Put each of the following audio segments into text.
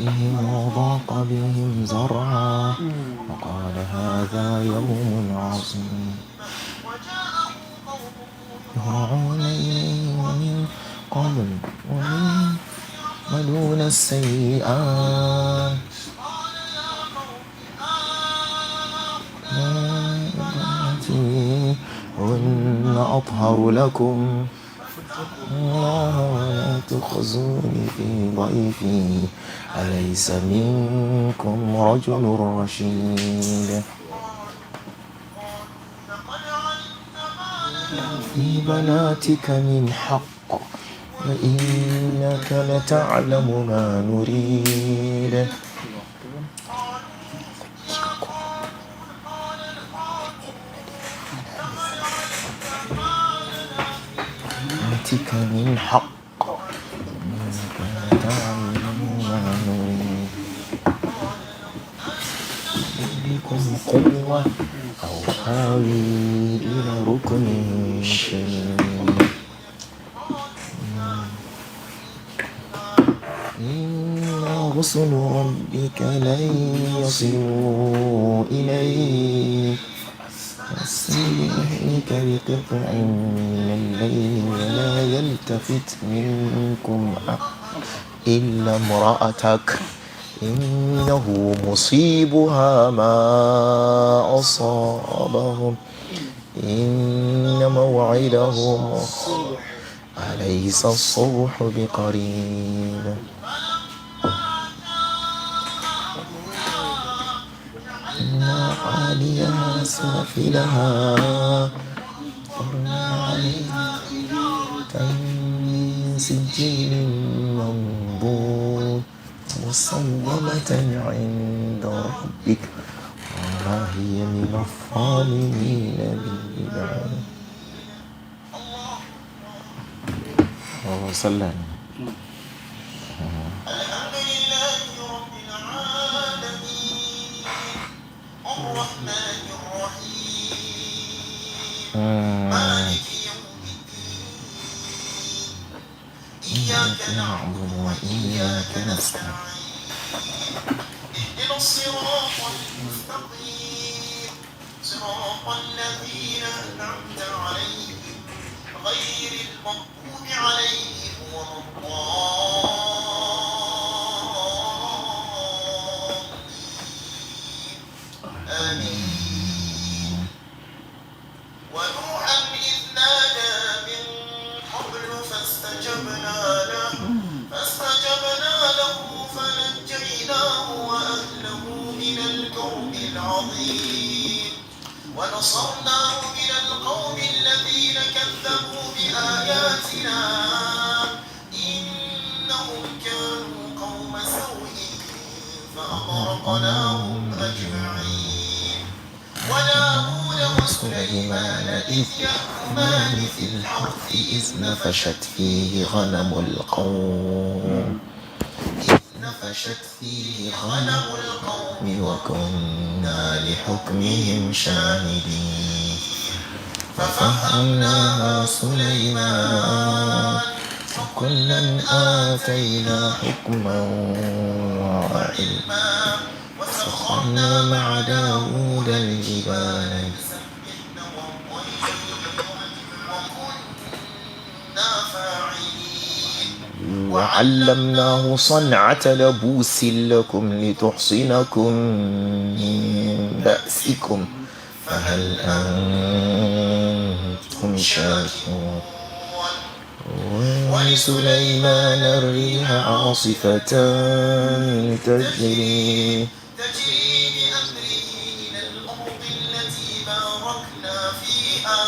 عليهم وضاق بهم زرعا وقال هذا يوم عصيب. يهرعون إليه ومن قبل ويعملون السيئات هن أطهر لكم الله ولا تخزوني في ضيفي أليس منكم رجل رشيد. في بناتك من حق وإنك لتعلم ما نريد. بناتك من حق إنك لتعلم ما نريد. بكم قوة أو آوي إلى ركن شديد. إن رسل ربك لن يصلوا إليك فأسر بأهلك بقطع من الليل ولا يلتفت منكم إلا امرأتك إنه مصيبها ما أصابهم إن موعدهم أليس الصبح بقريب. إن عاليها سافلها أمطرنا عليها من سجيل منضود مسومة عند ربك وما هي من الظالمين ببعيد. وسلم. الحمد لله رب العالمين الرحمن الرحيم مالك يوم الدين إياك إياك نعبد نعبد وإياك وإياك نستعين نستعين اهدنا الصراط المستقيم صراط الذين أنعمت عليهم غير المغضوب عليهم ولا الضالين. آمين. ونوحا إذ نادى من قبل فاستجبنا له فنجيناه وأهله من الكرب العظيم ونصرناه من القوم الذين كذبوا بآياتنا إنهم كانوا قوم سوء فأغرقناهم أجمعين. وداود سليمان وسليمان إذ إذ يحكمان يحكمان في في الحرث الحرث إذ إذ نفشت فيه غنم القوم إذ نفشت فيه غنم غنم القوم القوم وكنا لحكمهم شاهدين. ففهمناها ففهمناها سليمان سليمان وكلا وكلا آتينا آتينا حكما وعلما وعلما وسخرنا وسخرنا مع مع داود داود الجبال الجبال يسبحن والطير وكنا فاعلين. وعلمناه وعلمناه صنعة لبوس لكم لتحصنكم من بأسكم بأسكم فهل فهل أنتم أنتم شاكرون. شاكرون. ولسليمان ولسليمان الريح الريح عاصفة عاصفة تجري تجري بأمره إلى الأرض التي باركنا فيها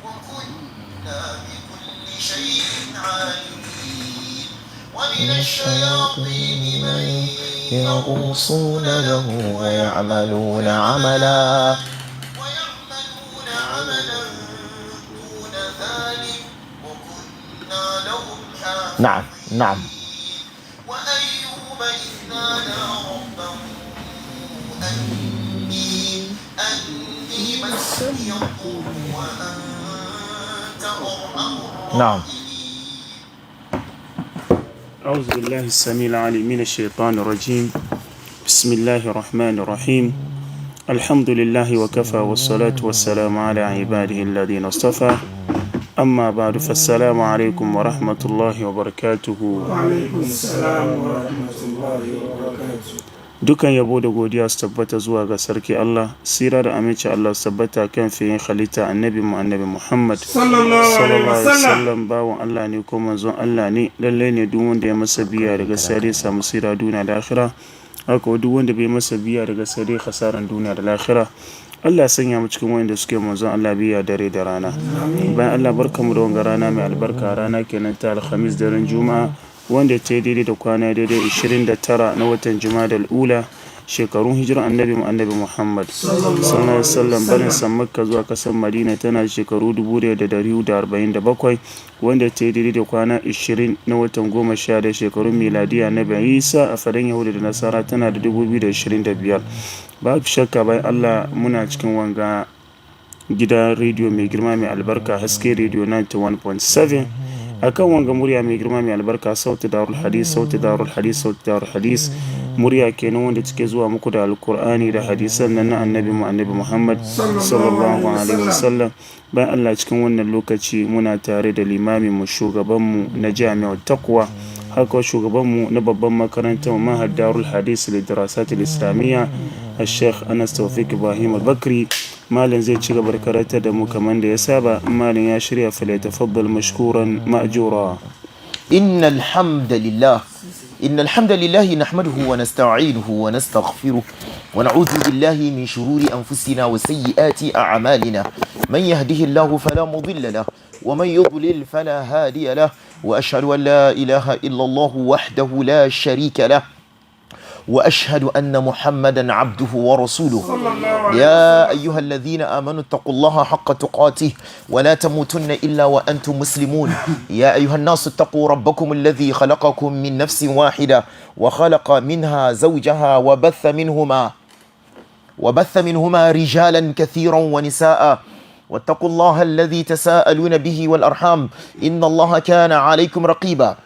وكنا بكل شيء عالمين. ومن من الشياطين الشياطين من من يغوصون يغوصون له له ويعملون ويعملون عملا عملا دون ذلك وكنا لهم نعم نعم. حافظين. وأيوب إذ نادى ربه أني مسني الضر وأنت أرحم نعم. الراحمين. أعوذ بالله السميع العليم من الشيطان الرجيم. بسم الله الرحمن الرحيم. الحمد لله وكفى، والصلاة والسلام على عباده الذين اصطفى. أما بعد، فالسلام عليكم ورحمة الله وبركاته. وعليكم السلام ورحمة الله وبركاته. Dukan yabo da godiya su tabbata zuwa ga sarki Allah, sira da aminci Allah su tabbata kan fiyayyen halitta, Annabi mu, Annabi Muhammad صلى الله عليه صلى الله عليه وسلم. وسلم. Bawan Allah ne ko manzon Allah ne. Lallai ne duk wanda ya masa biya daga sai samu sira duniya da akhira. Haka duk wanda bai masa biya daga sai dai khasaran duniya da lahira. Allah ya sanya mu cikin wanda suke manzon Allah biya dare da rana. Bayan Allah, barkamu da wanga rana mai albarka, rana kenan ta Alhamis, daren Juma'a, wanda ta yi daidai da kwana daidai 29 na watan Juma'a ula, shekarun hijiran Annabi mu, Annabi Muhammad صلى الله عليه وسلم, barin san Makka zuwa kasar Madina tana shekaru 1447, wanda ta yi daidai da kwana 20 na watan 11, shekarun miladiya na Isa a fadan Yahudu da Nasara tana da 2025. Babu shakka, bayan Allah, muna cikin wanga gidan rediyo mai girma mai albarka, Haske Rediyo 91.7, akan wanga murya mai girma mai albarka, Sauti Darul Hadis, Sauti Darul Hadis, Sauti Darul Hadis. Murya kenan wanda take zuwa muku da Alkur'ani da hadisan nan na Annabi mu, Annabi Muhammad صلى الله عليه وسلم. Bayan Allah, cikin wannan lokaci muna tare da limamin mu, shugaban mu na Jami'ar Takwa, haka shugaban mu na babban makarantar Mahad Darul Hadis Lidirasat Islamiyya, Sheikh Anas Tawfiq Ibrahim Al-Bakri. Malam zai ci gaba da karantar da mu kamar da ya saba. Malam ya shirya, فليتفضل مشكورا مأجورا. إن الحمد لله نحمده ونستعينه ونستغفره ونعوذ بالله من شرور أنفسنا وسيئات أعمالنا. من يهده الله فلا مضل له ومن يضلل فلا هادي له، وأشهد أن لا إله إلا الله وحده لا شريك له، واشهد ان محمدا عبده ورسوله. يا ايها الذين امنوا اتقوا الله حق تقاته ولا تموتن الا وانتم مسلمون. يا ايها الناس اتقوا ربكم الذي خلقكم من نفس واحده وخلق منها زوجها وبث منهما رجالا كثيرا ونساء، واتقوا الله الذي تساءلون به والارحام ان الله كان عليكم رقيبا.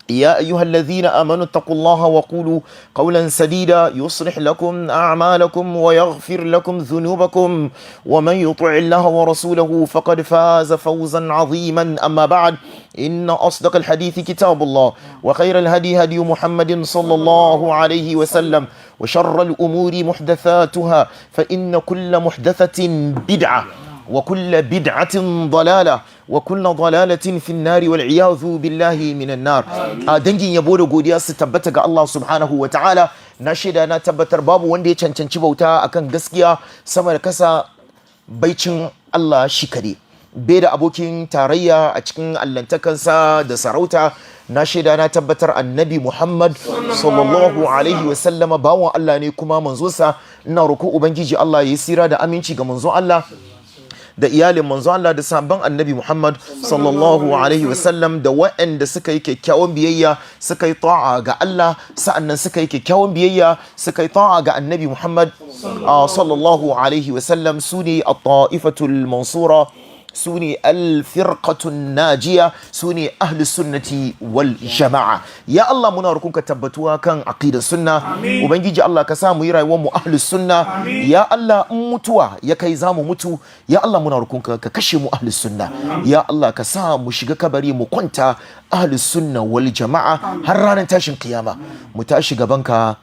يا أيها الذين آمنوا اتقوا الله وقولوا قولا سديدا يصلح لكم أعمالكم ويغفر لكم ذنوبكم، ومن يطع الله ورسوله فقد فاز فوزا عظيما. أما بعد، إن أصدق الحديث كتاب الله، وخير الهدي هدي محمد صلى الله عليه وسلم، وشر الأمور محدثاتها، فإن كل محدثة بدعة، وكل بدعة ضلالة، وكل ضلالة في النار، والعياذ بالله من النار. A dangin yabo da godiya su tabbata ga Allah سبحانه وتعالى. Na shaida, na tabbatar babu wanda ya cancanci bauta akan gaskiya sama da kasa baicin Allah shi kade, bai da abokin tarayya a cikin allantakansa da sarauta. Na shaida, na tabbatar Annabi Muhammad صلى الله عليه وسلم bawan Allah ne kuma manzonsa. Ina roƙo Ubangiji Allah ya yi sira da aminci ga manzon Allah da iyalin manzon Allah da sahabban Annabi Muhammad صلى الله عليه وسلم, da waɗanda suka yi kyakkyawan biyayya, suka yi ta'a ga Allah, sa'annan suka yi kyakkyawan biyayya, suka yi ta'a ga Annabi Muhammad صلى الله عليه وسلم. Su ne الطائفة المنصورة, su ne الفرقة الناجية, su ne أهل السنة والجماعة. Ya Allah, muna roƙonka tabbatuwa kan aqidar sunna. Ubangiji Allah, ka sa mu yi rayuwar mu ahlus sunna. Ya Allah, in mutuwa ya kai za mu mutu, ya Allah, muna roƙonka ka kashe mu ahlus sunna. Ya Allah, ka sa mu shiga kabari mu kwanta ahlus sunna wal jama'a, har ranar tashin kiyama mu tashi gabanka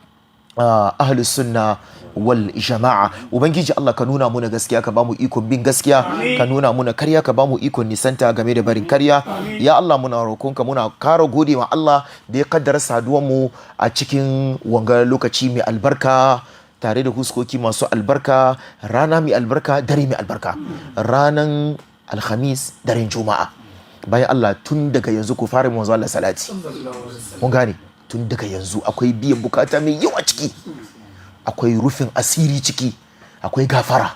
ahlus sunna wal jama'a. Ubangiji Allah, ka nuna muna gaskiya, ka bamu ikon bin gaskiya. Ka nuna muna karya, ka bamu ikon nisanta game da barin karya. Ya Allah, muna roƙonka. Muna kara gode ma Allah da ya kaddara saduwan mu a cikin wanga lokaci mai albarka, tare da huskoki masu albarka, rana mai albarka, dare mai albarka, ranan Alhamis, daren Juma'a. Bayan Allah, tun daga yanzu ku fara manzo Allah salati. Mun gane, tun daga yanzu akwai biyan bukata mai yawa ciki, akwai rufin asiri ciki, akwai gafara.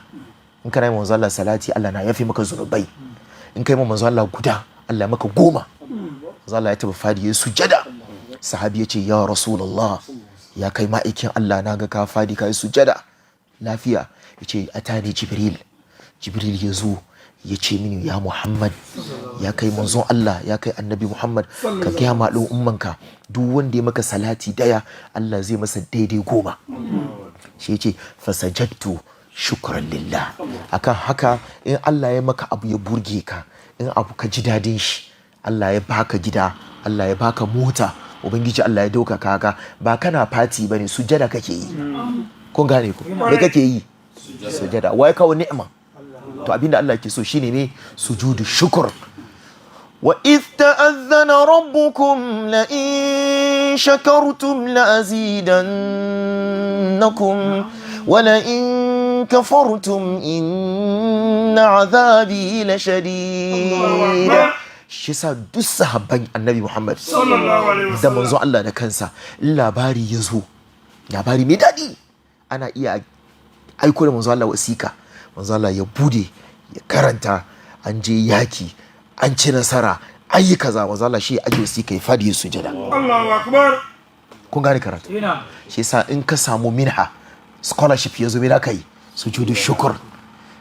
In kana yi manzo Allah salati, Allah na yafe maka zunubai. In kai manzo Allah guda, Allah maka 10. Manzo Allah ya taba fadi ya sujada. Sahabi ya ce, "Ya Rasulullah, ya kai ma'aikin Allah, na ga ka fadi ka yi sujada, lafiya?" Ya ce, "أتاني جبريل." Jibril ya zo Ya ce mini, ya Muhammad, ya kai manzon Allah, ya kai Annabi Muhammad, ka gaya ma al'ummanka, duk wanda ya maka salati daya, Allah zai masa daidai 10. Shi ya ce fasajattu shukran lillah. Akan haka, in Allah ya maka abu ya burge ka, in abu ka ji dadin shi, Allah ya baka gida, Allah ya baka mota, Ubangiji Allah ya dauka ka, ba kana party bane, sujada kake yi. Kun gane ko? Me kake yi? Sujada. Wai kawo ni'ima. To, abinda Allah ke so shine ne sujudu shukr. Wa idh ta'adhana rabbukum la in shakartum la azidannakum wa la in kafartum inna azabi la shadid. Shi sa duk sahabban Annabi Muhammad Sallallahu alaihi da wasallam. manzo Allah da kansa, in labari ya zo, labari mai daɗi, ana iya aiko da manzo Allah wasika, manzo Allah ya bude ya karanta. An je yaki, an ci nasara, an yi kaza, manzo Allah shi ya aje wasika ya fadi ya sujada. Allahu akbar. Kun gane karatu? Shi yasa in ka samu minha, scholarship ya zo, me ka yi? Sujudu shukur.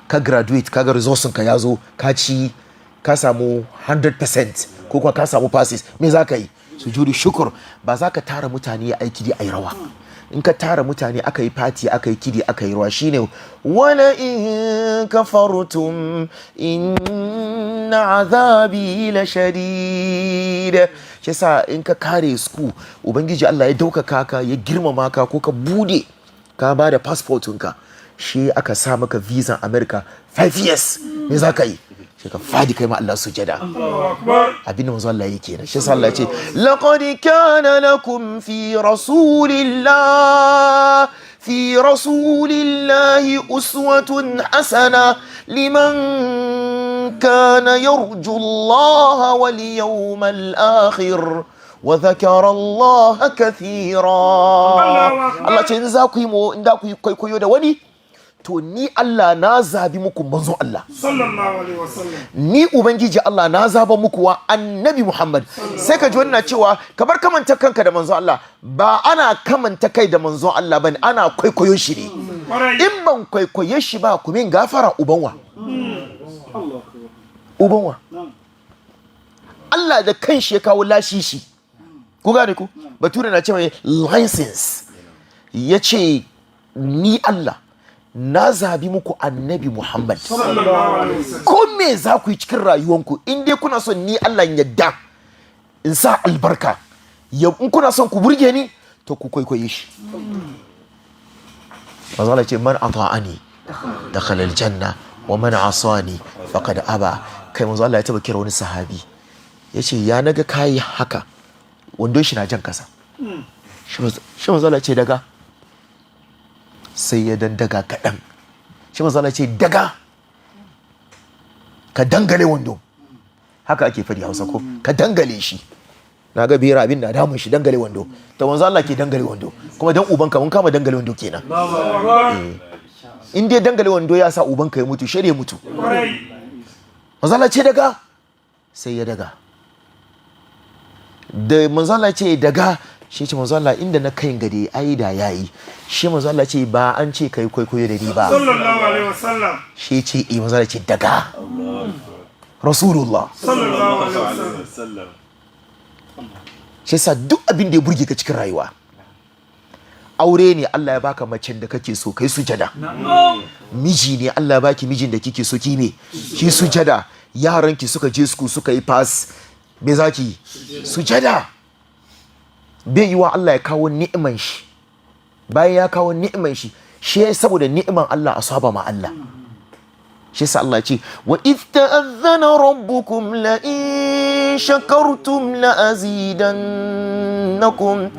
Ka graduate, ka ga results ka ya zo, ka ci, ka samu 100% ko kuma ka samu passes, me za ka yi? Sujudu shukur. Ba za ka tara mutane ya aiki a yi rawa. In ka tara mutane aka yi party, aka yi kidi, aka yi rawa, shine wala in kafartum inna azabi la shadid. Shi yasa in ka kare school, Ubangiji Allah ya daukaka ka, ya girmama ka, ko ka bude ka ba da passport ka, shi aka sa maka visa America 5 years, me za ka yi? Shi ka fadi kai ma Allah sujada. Allahu akbar. Abinda manzo Allah yake kenan. Shi yasa Allah ya ce laqad kana lakum fi rasulillahi uswatun hasana liman kana yarju Allah wal yawmal akhir wa dhakara Allah kathira. Allahu akbar. Allah ce in za ku yi mo in da ku yi kwaikwayo da wani, to ni Allah na zabi muku manzo Allah. Sallallahu alaihi wasallam. Ni Ubangiji Allah na zaba muku wa Annabi Muhammad. Sai ka ji wannan cewa ka bar kamanta kanka da manzo Allah. Ba ana kamanta kai da manzo Allah bane, ana kwaikwayo shi ne. In ban kwaikwaye shi ba, ku min gafara, ubanwa ubanwa. Allah da kanshi ya kawo lashishi. Ku gane ku? Bature na cewa license. Ya ce ni Allah na zabi muku Annabi Muhammad. Sallallahu alaihi wasallam. Ko me za ku yi cikin rayuwanku, in dai kuna son ni Allah in yadda in sa albarka ya, in kuna son ku burge ni, to ku kwaikwaye shi. Manzo Allah ce man ata'ani dakhala aljanna wa man asani faqad aba. Kai, manzo Allah ya taba kira wani sahabi, yace ya naga kai haka, wandon shi na jan kasa. Shi manzo Allah ce daga, sai ya dan daga kaɗan. Shi manzo Allah ce daga, ka dangale wando. Haka ake fadi Hausa ko? Ka dangale shi. Na ga bera abin na damun shi, dangale wando. To, manzo Allah ke dangale wando, kuma dan ubanka mun kama dangale wando kenan. In dai dangale wando ya sa ubanka ya mutu, shirye mutu. Manzo Allah ce daga, sai ya daga. Da manzo Allah ce daga, shi ce manzo Allah inda na kai gade ai da yayi. Shi manzo Allah ce ba an ce kai kwaikwayo da ni ba? Sallallahu alaihi wasallam. Shi ce eh. Manzo Allah ce daga. Rasulullah. Sallallahu alaihi wasallam. Shi yasa duk abin da ya burge ka cikin rayuwa, aure ne, Allah ya baka macen da kake so, kai sujada. Miji ne, Allah ya baki mijin da kike so, ki ne ki sujada. Yaranki suka je school suka yi pass, me zaki? Sujada. Bai yiwa Allah ya kawo ni'iman shi, bayan ya kawo ni'iman shi, shi saboda ni'iman Allah a saba ma Allah. Shi yasa Allah ya ce wa idh ta'adhana rabbukum la in shakartum la azidannakum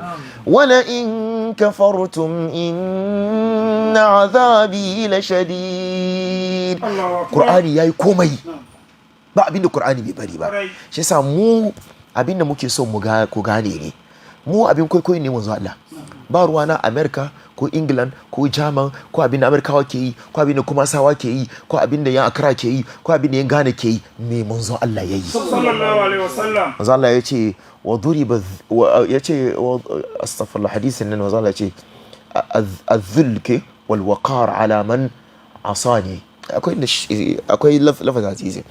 wa la in kafartum inna azabi la shadid. Allahu akbar. Qur'ani yayi komai, ba abinda Qur'ani bai bari ba. Shi yasa mu abinda muke so mu ga ku gane ne, mu abin kwaikwayo ne manzo Allah. Ba ruwa na America ko England ko German ko abin da Amerikawa ke yi, ko abin da Kumasawa ke yi, ko abin da yan Accra ke yi, ko abin da yan Ghana ke yi. Me manzo Allah ya yi? Sallallahu alaihi wasallam. Manzo Allah ya ce wa duriba ya ce, astaghfirullah, hadisin nan manzo Allah ya ce الذل ke wal waqar ala man asani. Akwai inda akwai lafazin hadisi,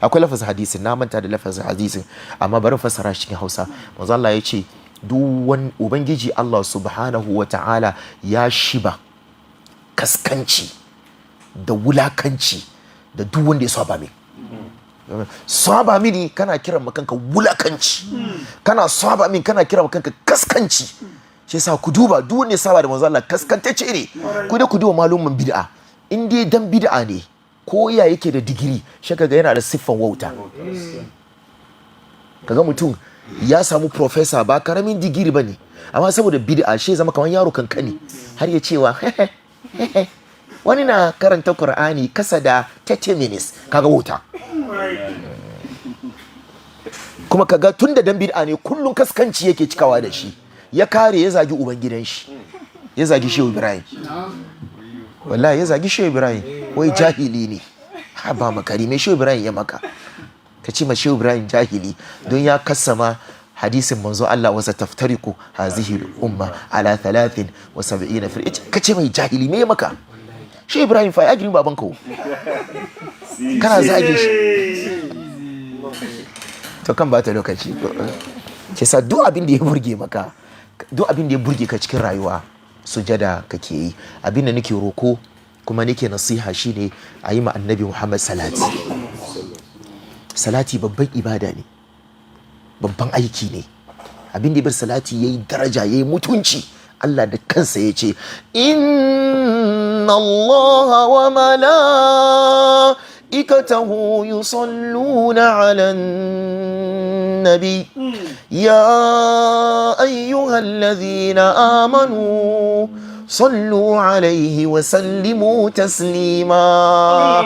akwai lafazin hadisin, na manta da lafazin hadisin, amma bari in fassara shi cikin Hausa. Manzo Allah ya ce duk wani ubangiji Allah subhanahu wa ta'ala ya shiba kaskanci da wulakanci da duk wanda ya saba min. Saba mini, kana kiran kanka wulakanci. Kana saba min, kana kiran kanka kaskanci. Shi yasa ku duba, duk wanda ya saba da manzo Allah kaskantacce ne. Ku da ku duba malumman bid'a, in dai dan bid'a ne, ko ya yake da digiri, shi kaga yana da siffan wauta. Kaga mutum ya samu professor, ba karamin digiri ba ne, amma saboda bid'a shi ya zama kamar yaro kankani, har ya cewa wani na karanta Qur'ani kasa da 30 minutes. Kaga wauta. Kuma kaga tun da dan bid'a ne, kullun kaskanci yake cikawa da shi. Ya kare, ya zagi ubangidan shi, ya zagi Shehu Ibrahim. Wallahi ya zagi Shehu Ibrahim, wai jahili ne. Ha ba makari me Shehu Ibrahim ya maka, ka ce ma Shehu Ibrahim jahili don ya kassama hadisin manzo Allah, wasa taftariku hazihi umma ala 73 firqa, ka ce mai jahili, me ya maka? Shehu Ibrahim fa ya girmi babanka wo. Kana zage shi. To, kan bata lokaci ke sa, duk abin da ya burge maka, duk abin da ya burge ka cikin rayuwa, sujada kake yi. Abin da nake roko kuma nake nasiha shine a yi ma Annabi Muhammad salati. Salati babban ibada ne, babban aiki ne. Abin da ya bar salati yayi daraja, yayi mutunci, Allah da kansa ya ce inna Allah wa malaikatahu yusalluna ala nabi ya ayyuhalladhina amanu sallu alaihi wa sallimu taslima.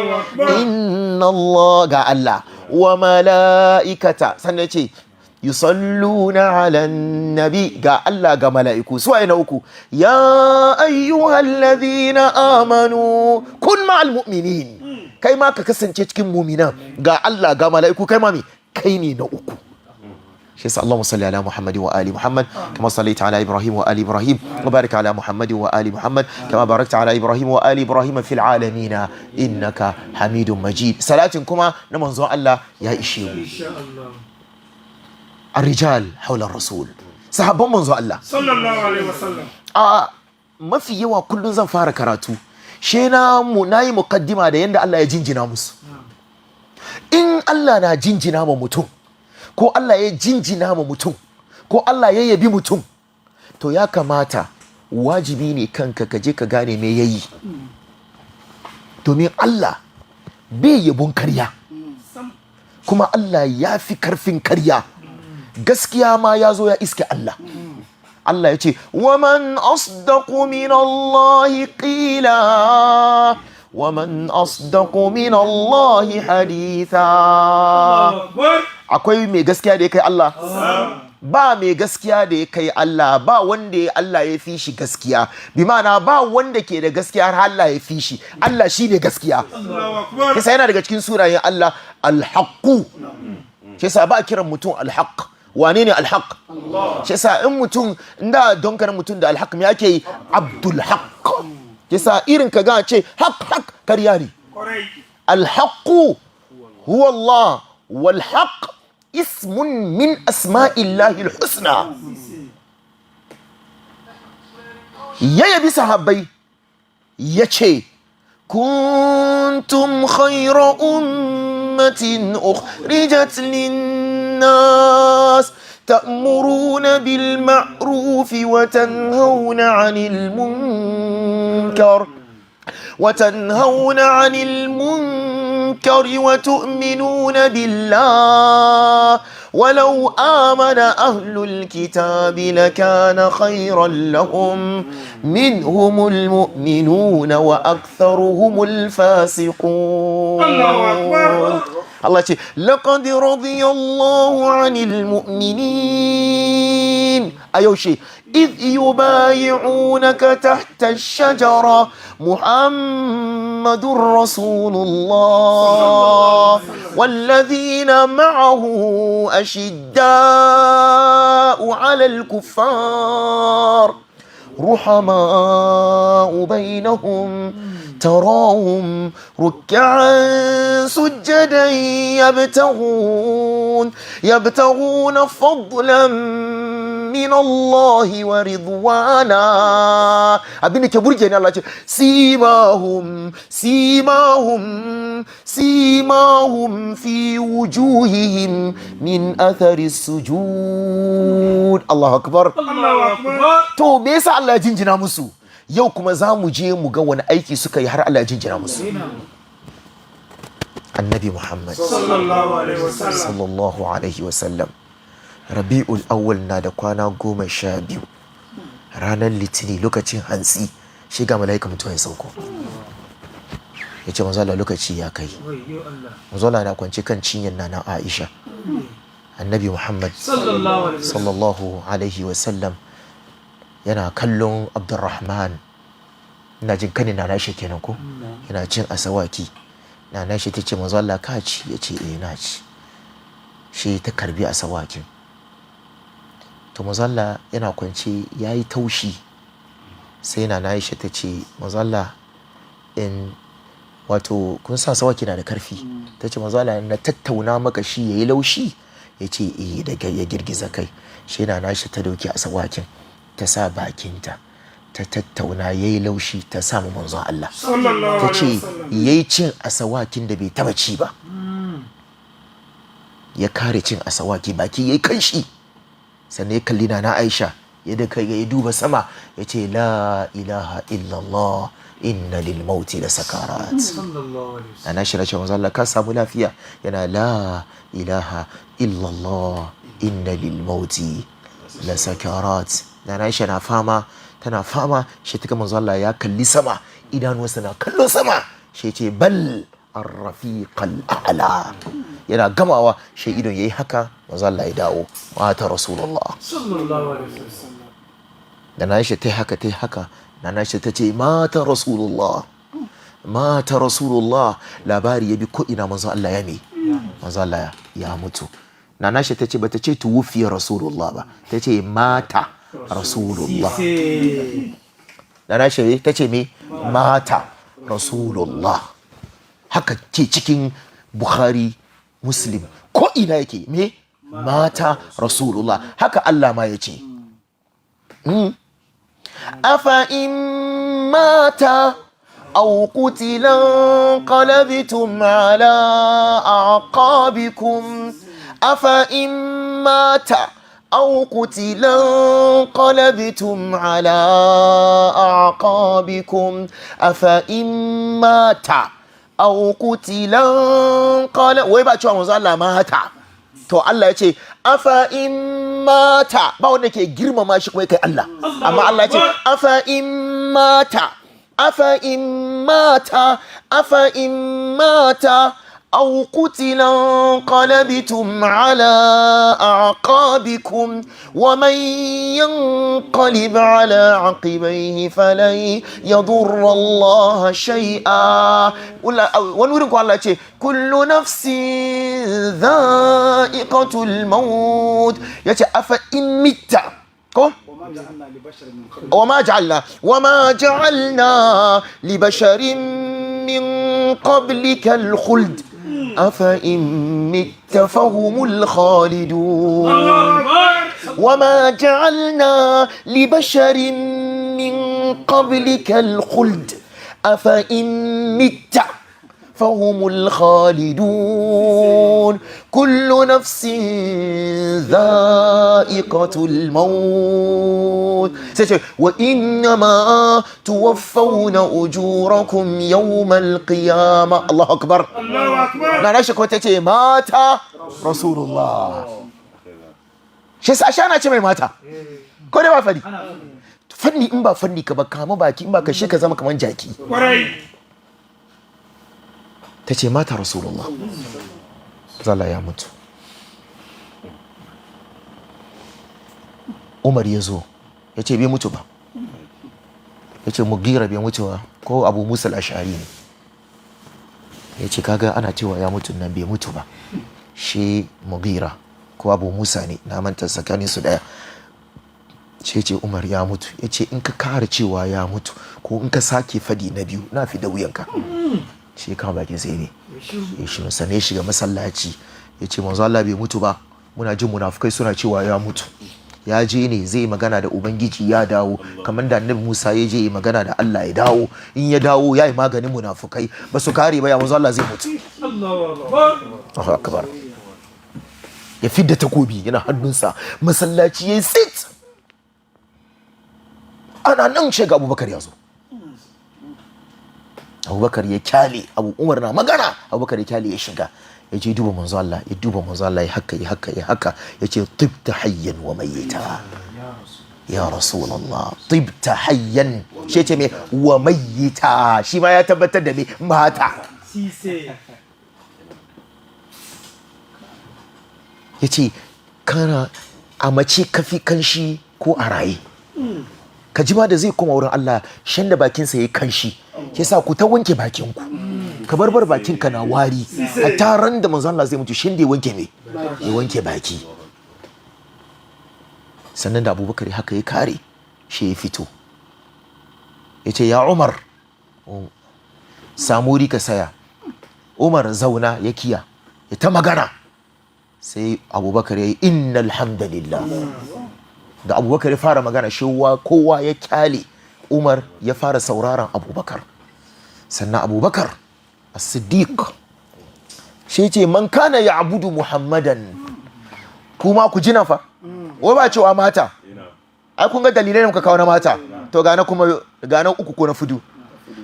Inna Allah, ga Allah wa mala'ikata, sannan ce yusalluna ala nabi, ga Allah ga mala'iku, su na uku, ya ayyuhalladhina amanu kun ma'al mu'minin, kai ma ka kasance cikin mu'minan. Ga Allah ga mala'iku, kai ma me? Kai ne na uku. Shi yasa Allahumma salli ala Muhammad wa ali Muhammad kama sallaita ala Ibrahim wa ali Ibrahim, wa barik ala Muhammad wa ali Muhammad kama barakta ala Ibrahim wa ali Ibrahim fil alamin innaka Hamidum Majid. Salatin kuma na manzon Allah ya ishe mu. Insha Allah. الرجال حول الرسول، sahabban manzo Allah sallallahu alaihi wasallam. A mafi yawa kullum zan fara karatu, she na mu nayi muqaddima da yanda Allah ya jinjina musu. In Allah na jinjina ma mutum, ko Allah ya jinjina ma mutum, ko Allah ya yabi mutum, to ya kamata, wajibi ne kanka ka je ka gane me yayi, domin Allah bai yabon karya, kuma Allah ya fi karfin karya. Gaskiya ma ya zo ya iske Allah. Allah ya ce waman asdaqu min Allah qila, waman asdaqu min Allah haditha. Akbar. Akwai mai gaskiya da ya kai Allah? Ba mai gaskiya da ya kai Allah. Ba wanda ya Allah ya fi shi gaskiya. Bi ma'ana, ba wanda ke da gaskiya har Allah ya fi shi. Allah shi ne gaskiya. Allahu akbar. Kisa yana daga cikin sunayen Allah Alhaqqu. Shi yasa ba a kiran mutum Alhaq. Wane ne Alhaq? Shi yasa in mutum inda don karan mutum da Alhaq, me ake yi? Abdul Haq. Shi yasa irin ka ga ce haq haq, karya ne. Kwarai. Alhaqqu huwa Allah, wal haqq ismun min asma'illahi alhusna. Ya yabi sahabbai, ya ce kuntum khayra ummatin ukhrijat linnas ta'muruna bil ma'ruf wa tanhauna 'anil munkar وتنهون عن المنكر وتؤمنون بالله، ولو آمن أهل الكتاب لكان خيرا لهم، منهم المؤمنون وأكثرهم الفاسقون. الله أكبر. الله يقول لقد رضي الله عن المؤمنين أيوشي إذ يبايعونك تحت الشجرة، محمد رسول الله والذين معه أشداء على الكفار رحماء بينهم. تراهم ركعا سجدا يبتغون فضلا من الله ورضوانا. Abin da ke burge ni, Allah ce simahum simahum simahum fi wujuhihim min athari sujud. Allahu akbar. Allahu akbar. To, me yasa Allah ya jinjina musu? Yau kuma za mu je mu ga wani aiki suka yi har Allah ya jinjina musu. Annabi Muhammad Sallallahu alaihi wasallam. sallallahu alaihi wasallam, Rabi'ul Awwal na da kwana 12, ranar Litini, lokacin hantsi, shi ga mala'ika mutuwa ya sauko, ya ce, "Manzo Allah, lokaci ya kai." Wayyo Allah. Manzo Allah na kwance kan cinyar Nana Aisha. Annabi Muhammad Sallallahu alaihi wasallam. sallallahu alaihi wasallam yana kallon Abdurrahman, ina jin kanin Nana Aisha kenan ko, yana cin asawaki. Nana Aisha ta ce, "Manzo Allah, ka ci?" Ya ce, "Eh, na ci." Shi ta karbi asawakin. To, manzo Allah yana kwance, yayi taushi. Sai Nana Aisha ta ce, "Manzo Allah, in wato kun sa asawaki na da karfi." Ta ce, "Manzo Allah, na tattauna maka shi yayi laushi?" Ya ce, "Eh," daga ya girgiza kai. Shi Nana Aisha ta dauki asawakin, ta sa bakinta, ta tattauna, yayi laushi, ta sa mu manzon Allah. Sallallahu Ta ce alaihi wasallam. Yayi cin asawakin da bai taba ci ba. Ya kare cin asawaki, baki yayi kanshi. Sannan ya kalli Nana Aisha, ya da kai, ya duba sama, ya ce, "La ilaha illallah, inna lil mauti la sakarat." Sallallahu alaihi wasallam. Nana Aisha ce, "Manzo Allah, ka samu lafiya?" Yana, "La ilaha illallah, inna lil mauti la sakarat." Nana Aisha na fama, tana fama, shi ta ga manzo Allah ya kalli sama, idanuwansa na kallon sama. Shi ce, "Bal arrafiqal a'la." Yana gamawa, shi idon yayi haka, manzo Allah ya dawo. Mata Rasulullah. Sallallahu alaihi wasallam. Da na Aisha ta yi haka, ta yi haka, na Aisha ta ce, "Mata Rasulullah, mata Rasulullah." Labari ya bi ko ina, manzo Allah ya me, manzo Allah ya mutu. Na Aisha ta ce, bata ce tuwufiya Rasulullah ba, ta ce mata Rasulullah. Sai. Na Aisha ta ce me? Mata Rasulullah. Haka ce cikin Bukhari, Muslim, ko ina yake. Me? Mata Rasulullah. Haka Allah ma ya ce, afa in mata aw qutila انقلبتم على أعقابكم. أفإن مات أو قتلا انقلبتم على أعقابكم. أفإن مات أو قتلا انقلب. Wai ba cewa manzo Allah mata. To, Allah ya ce afa in mata, ba wanda ke girmama shi kuma kai Allah. Amma Allah ya ce afa in mata, afa in mata, afa in mata أو قتلا انقلبتم على أعقابكم، ومن ينقلب على عقبيه فلن يضر الله شيئا. Wani wurin ko Allah ce kullu nafsin dha'iqatul maut. Yace afa in mitta ko. وما جعلنا لبشر من قبلك الخلد أفإن مت فهم الخالدون. وما جعلنا لبشر من قبلك الخلد أفإن مت فهم الخالدون. كل نفس ذائقة الموت وإنما توفون أجوركم يوم القيامة. الله أكبر. Allahu akbar. Na rashin ko ta ce mata Rasulullah. Shi yasa ana ce mai mata ko dai ba fadi fanni. In ba fanni ka ba, kama baki. In ba ka shi, ka zama kaman jaki. Kwarai. Ta ce mata Rasulullah, zala ya mutu. Umar ya zo, ya ce bai mutu ba. Ya ce Mugira bai mutu ba, ko Abu Musa al-Ash'ari ne. Ya ce, "Kaga ana cewa ya mutu nan, bai mutu ba." Shi Mugira ko Abu Musa ne, na manta, tsakanin su daya. Ce ce Umar ya mutu. Ya ce in ka kara cewa ya mutu ko in ka sake fadi na biyu, na fi da wuyanka. Shi ya kama bakin sai ne ya shiru. Sannan ya shiga masallaci, ya ce manzo Allah bai mutu ba, muna jin munafukai suna cewa ya mutu. Ya je ne zai yi magana da Ubangiji ya dawo, kamar da Annabi Musa ya je yi magana da Allah ya dawo. In ya dawo ya yi maganin munafukai. Ba su kare ba, ya manzo Allah zai mutu? Allahu akbar. Allahu akbar. Ya fidda takobi yana hannunsa. Masallaci ya yi sit. Ana nan shiga Abubakar ya zo. Abubakar ya kyale Abu Umar na magana. Abubakar ya kyale, ya shiga, ya je duba manzo Allah, ya duba manzo Allah, ya haka, ya haka, ya haka, ya ce tibta hayyan wa mayyita ya Rasulullah, tibta hayyan. Shi ce me wa mayyita, shi ma ya tabbatar da me mata. Sise. Ya ce kana a mace kafi kanshi ko a raye, ka ji ma da zai koma wurin Allah shan da bakinsa ya yi kanshi. Ya sa ku ta wanke bakinku, ka bar bakinka na wari. A taron da manzon Allah zai mutu, shin da ya wanke me ya wanke baki. Sannan da Abubakar haka ya kare shi, ya fito, ya ce ya Umar, samu wuri ka saya. Umar zauna, ya kiya, ya ta magana. Sai Abubakar ya yi inna alhamdulillah. Da Abubakar ya fara magana shi, kowa ya kyale Umar, ya fara sauraron Abubakar. Sannan Abubakar As-Siddiq shi ce man kana ya abudu Muhammadan. Kuma ku ji fa, wai ba cewa mata. Ai kun ga dalilai da muka kawo na mata, to gana kuma gana uku ko na fudu.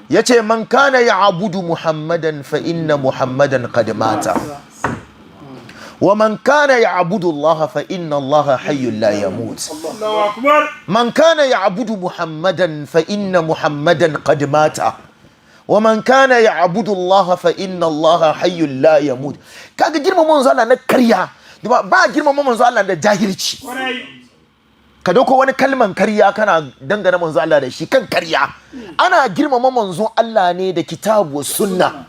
Yace man kana ya abudu Muhammadan fa inna Muhammadan qad mata, wa man kana ya abudu Allah fa inna Allah hayyun la yamut. Allahu akbar. Man kana ya'budu Muhammadan fa inna Muhammadan qad mata, wa man kana ya'budu Allah fa inna Allah hayyun la yamut. Kaga girmama manzo Allah na karya ba, girmama manzo Allah da jahilci. Kwarai. Ka dauko wani kalman karya kana dangana manzo Allah da shi kan karya. Ana girmama manzo Allah ne da kitabu wa sunna.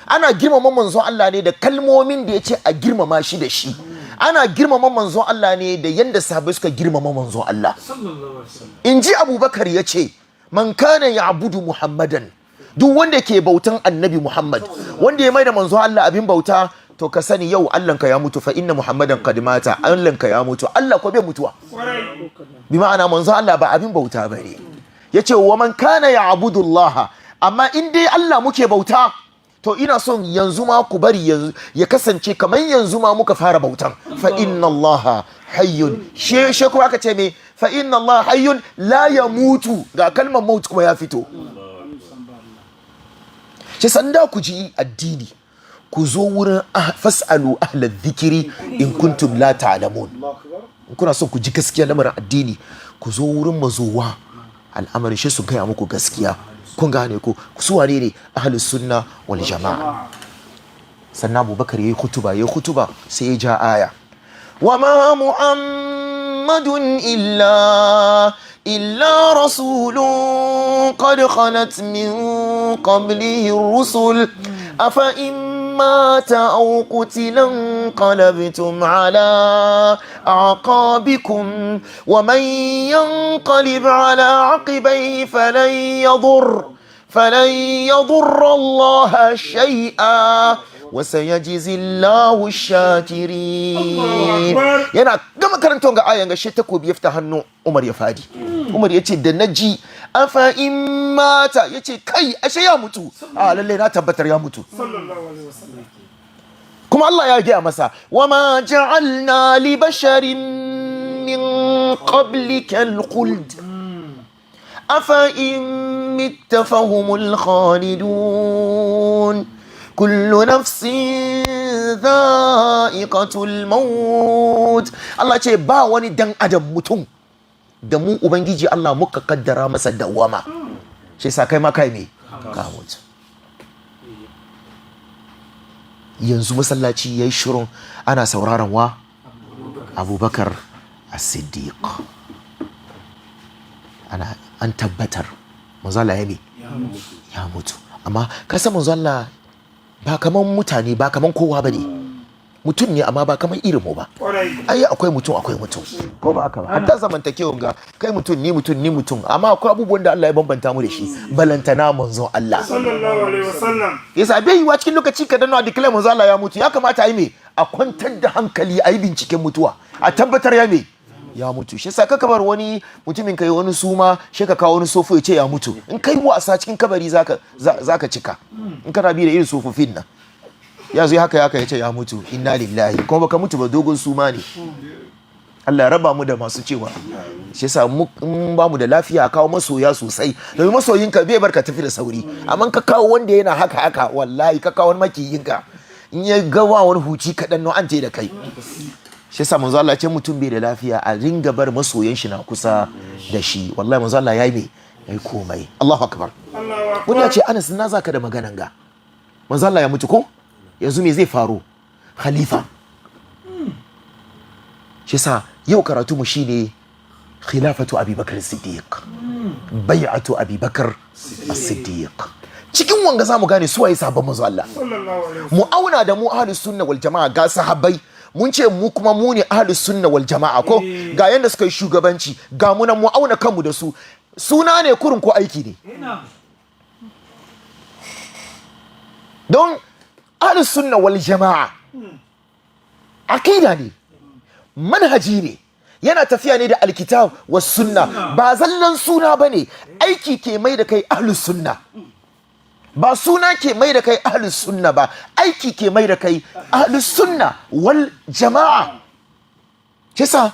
Ana girmama manzo Allah ne da kalmomin da ya ce a girmama shi da shi. Ana girmama manzo Allah ne da yanda sahabbai suka girmama manzo Allah. Sallallahu alaihi wasallam. In ji Abubakar ya ce man kana ya abudu Muhammadan, duk wanda ke bautan Annabi Muhammad, wanda ya maida manzo Allah abin bauta, to ka sani yau Allahnka ya mutu. Fa inna Muhammadan qad mata, Allahnka ya mutu. Allah ko bai mutuwa. Kwarai. Bi ma'ana manzo Allah ba abin bauta bane. Yace wa man kana ya abudu Allah, amma in dai Allah muke bauta, to ina son yanzu ma ku bari yanzu ya kasance kamar yanzu ma muka fara bautan. Fa inna Allah hayyun, she kuma aka ce me? Fa inna Allah hayyun la yamutu. Ga kalmar maut kuma ya fito. Shi sanda ku ji addini, ku zo wurin fas'alu ahla dhikri in kuntum la ta'lamun. In kuna son ku ji gaskiya lamarin addini, ku zo wurin mazowa al'amarin shi su gaya muku gaskiya. Kun gane ko su wane ne ahlus sunna wal jama'a? Sannan Abubakar yayi khutuba, yayi khutuba, sai ya ja aya wa ma Muhammadun illa rasulun qad khalat min qablihi ar-rusul, afa in mata aw qutila انقلبتم على أعقابكم، ومن ينقلب على عقبيه فلن يضر الله شيئا وسيجزي الله الشاكرين. أكبر. Yana gama karanta ga ayan ga shi, takobi ya fita hannu Umar ya fadi. Umar ya ce da naji afa in mata, ya ce kai, ashe ya mutu? A lalle na tabbatar ya mutu. Sallallahu alaihi wasallam. Kuma Allah ya gaya masa wama ja'alna li basharin min qablika al-khuld, afa in mitta fahumul khalidun, kullu nafsin dha'iqatul maut. Allah ce ba wani dan adam mutum da mu Ubangiji Allah muka kaddara masa dawama. Shi sa kai ma kai me ka mutu. Yanzu masallaci ya yi shirin, ana sauraron wa Abubakar As-Siddiq. Ana an tabbatar manzo Allah ya me ya mutu. Amma ka san manzo Allah ba kaman mutane ba, kaman kowa bane. Mutum ne, amma ba kamar irin mu ba. Ai akwai mutum, akwai mutum, ko ba haka ba? Hatta zamantakewan ga kai mutum, ni mutum, ni mutum, amma akwai abubuwan da Allah ya bambanta mu da shi, balantana manzon Allah. Sallallahu alaihi wasallam. Yasa bai yiwa cikin lokaci ka danna declare manzon Allah ya mutu. Ya kamata a yi me? A kwantar da hankali, a yi binciken mutuwa, a tabbatar ya me? Ya mutu. Shi yasa ka bar wani mutumin kai wani suma, shi ka kawo wani sofo ya ce ya mutu. In kai wasa, cikin kabari zaka cika. In kana bi da irin sofofin nan, ya zo haka ya ce ya mutu, inna lillahi, kuma baka mutu ba, dogon suma ne. Allah ya raba mu da masu cewa. Shi yasa mu in ba mu da lafiya, a kawo masoya sosai, domin masoyinka bai bar ka tafi da sauri. Amma ka kawo wanda yana haka haka, wallahi ka kawo wani makiyinka, in ya ga wa wani huci kaɗan no, an da kai. Shi yasa manzo Allah ce mutum bai da lafiya, a ringa bar masoyan shi na kusa da shi. Wallahi manzo Allah yayi me? Yayi komai. Allahu akbar. Allahu Wani ya akbar. ce, "Anas, na zaka da maganan ga manzo Allah ya mutu ko? Yanzu me zai faru? Khalifa." Shi yasa yau karatu mu shine khilafatu Abi Bakr Siddiq, bai'atu Abi Bakr As-Siddiq. Cikin wanga zamu gane su waye sahabban manzo Allah. Sallallahu alaihi. Mu auna da mu ahlus sunna wal jama'a. Ga sahabbai, mun ce mu kuma mu ne ahlus sunna wal jama'a, ko ga yanda suka yi shugabanci, ga mu nan, mu auna kanmu da su. Suna ne kurun ko aiki ne? Ina. Don ahlus sunna wal jama'a aqida ne, manhaji ne, yana tafiya ne da alkitab was sunna, ba zallan suna bane. Aiki ke mai da kai ahlus sunna, ba suna ke mai da kai ahlus sunna ba, aiki ke mai da kai ahlus sunna wal jama'a. Kisa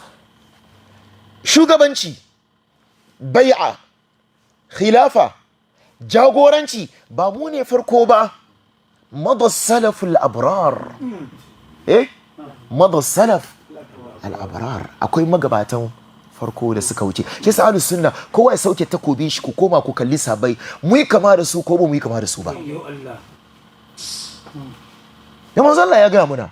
shugabanci, bai'a, khilafa, jagoranci, ba mu ne farko ba. Mada salaful abrar, mada salaf al-abrar, akwai magabatan farko da suka wuce. Shi yasa ahlus sunna, kowa ya sauke takobin shi, ku koma ku kalli sabai, mu yi kama da su ko ba mu yi kama da su ba? Yo Allah. Ya manzo Allah ya gaya muna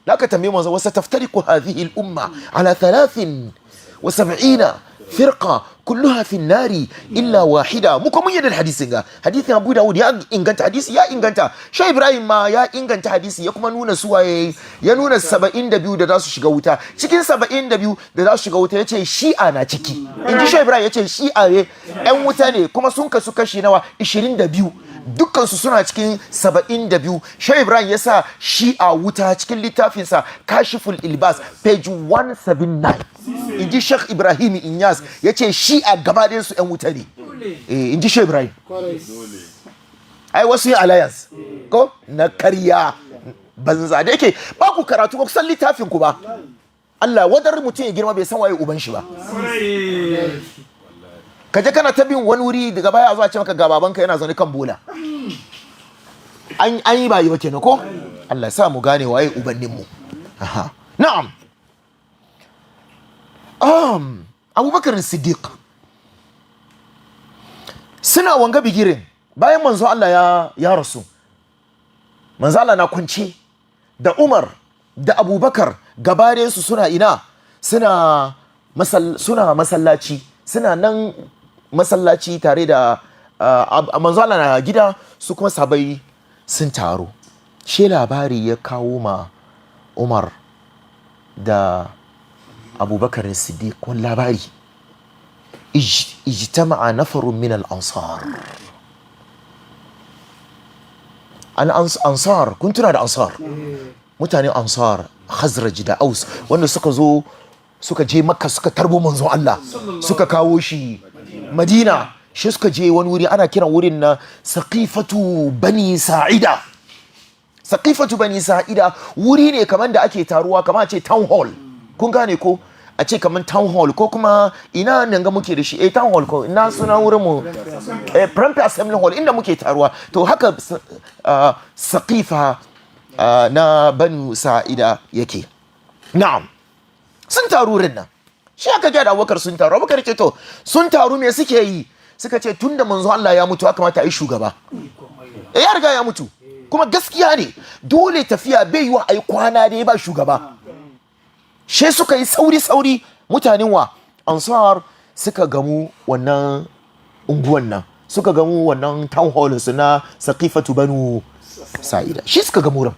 da aka tambaye manzo: "Wa sataftariqu hadhihi al-umma ala 73 firqa, kulluha fi nari illa wahida." Mu kuma mun yadda da hadisin ga hadisin Abu Dawud ya inganta, hadisi ya inganta. Shaykh Ibrahim ma ya inganta hadisi, ya kuma nuna suwaye, ya nuna 72 da za su shiga wuta. Cikin 72 da za su shiga wuta, yace Shi'a na ciki. Inji Shaykh Ibrahim, yace Shi'a ne yan wuta ne, kuma sun kasu kashi nawa? 22. Dukkansu suna cikin 72. Shaykh Ibrahim ya sa Shi'a wuta cikin littafinsa Kashiful Ilbas, page 179. Inji Sheikh Ibrahim Inyas, ya ce Shi'a gaba su 'yan wuta ne. Eh, inji Sheikh Ibrahim. Ai wasu yin alliance ko na karya banza da yake ba ku karatu, ba ku san littafin ku ba. Allah wadar mutum ya girma bai san waye uban shi ba. Ka je kana ta bin wani wuri, daga baya a zo a ce maka ga babanka yana zaune kan bola. An yi ba yi ba kenan ko? Allah ya sa mu gane waye ubannin mu. Aha, na'am. Abubakar Siddiq suna wanga bigirin bayan manzo Allah ya rasu, manzo Allah na kwance, da Umar da Abubakar gabarensu suna ina? Suna masallaci, suna nan masallaci tare da manzo Allah na gida, su kuma sabai sun taru. She labari ya kawo ma Umar da Abubakar Siddiq wani labari: ijtama'a nafarun min al-ansar. Ansar, kun tuna da ansar, mutanen ansar, Khazraj da Aus, wanda suka zo suka je Makka, suka tarbo manzon Allah, suka kawo shi Madina. Shi suka je wani wuri ana kiran wurin na Saqifatu Bani Sa'ida. Saqifatu Bani Sa'ida wuri ne kamar da ake taruwa, kamar a ce town hall, kun gane ko? A ce kamar town hall, ko kuma ina nan ga muke da shi, town hall, ko ina suna wurin mu, Prempeh Assembly Hall, inda muke taruwa. To haka Saqifa na Banu Sa'ida yake. Na'am, sun taru wurin nan. Shi aka ga da Abubakar sun taru. Abubakar ce, "To, sun taru, me suke yi?" Suka ce, "Tunda manzo Allah ya mutu, ya kamata a yi shugaba." Ya riga ya mutu, kuma gaskiya ne, dole tafiya bai yi wa ai kwana dai ba shugaba. She suka yi sauri sauri, mutanen wa? Ansar, suka gamu wannan unguwan nan, suka gamu wannan town hall su na Saqifatu Banu Sa'ida. Shi suka gamu ran.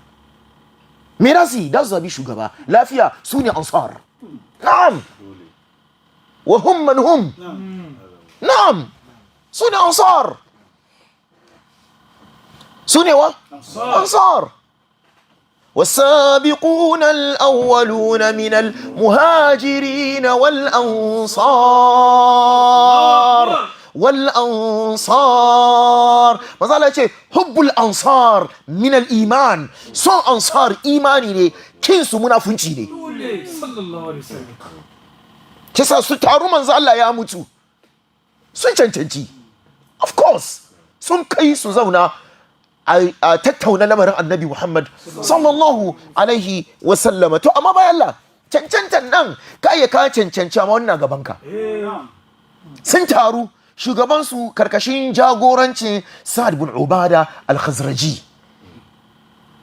Me da su yi? Da su zabi shugaba lafiya. Su ne Ansar. Na'am, wa hum man hum. Na'am, su ne Ansar. Su ne wa? Ansar. والسابقون الأولون من المهاجرين والأنصار. والأنصار، manzo Allah ce حب الأنصار من الإيمان. Son Ansar imani ne, kinsu munafunci ne. Dole, sallallahu alaihi wasallam. Kisa su taru, manzo Allah ya mutu, sun cancanci, of course sun kai su zauna a tattauna lamarin Annabi Muhammad sallallahu alaihi wasallama. To amma bayan Allah cancantan nan, ka iya ka cancanci, amma wannan gaban ka. Sun taru, shugabansu karkashin jagorancin Sa'ad bin Ubada al-Khazraji,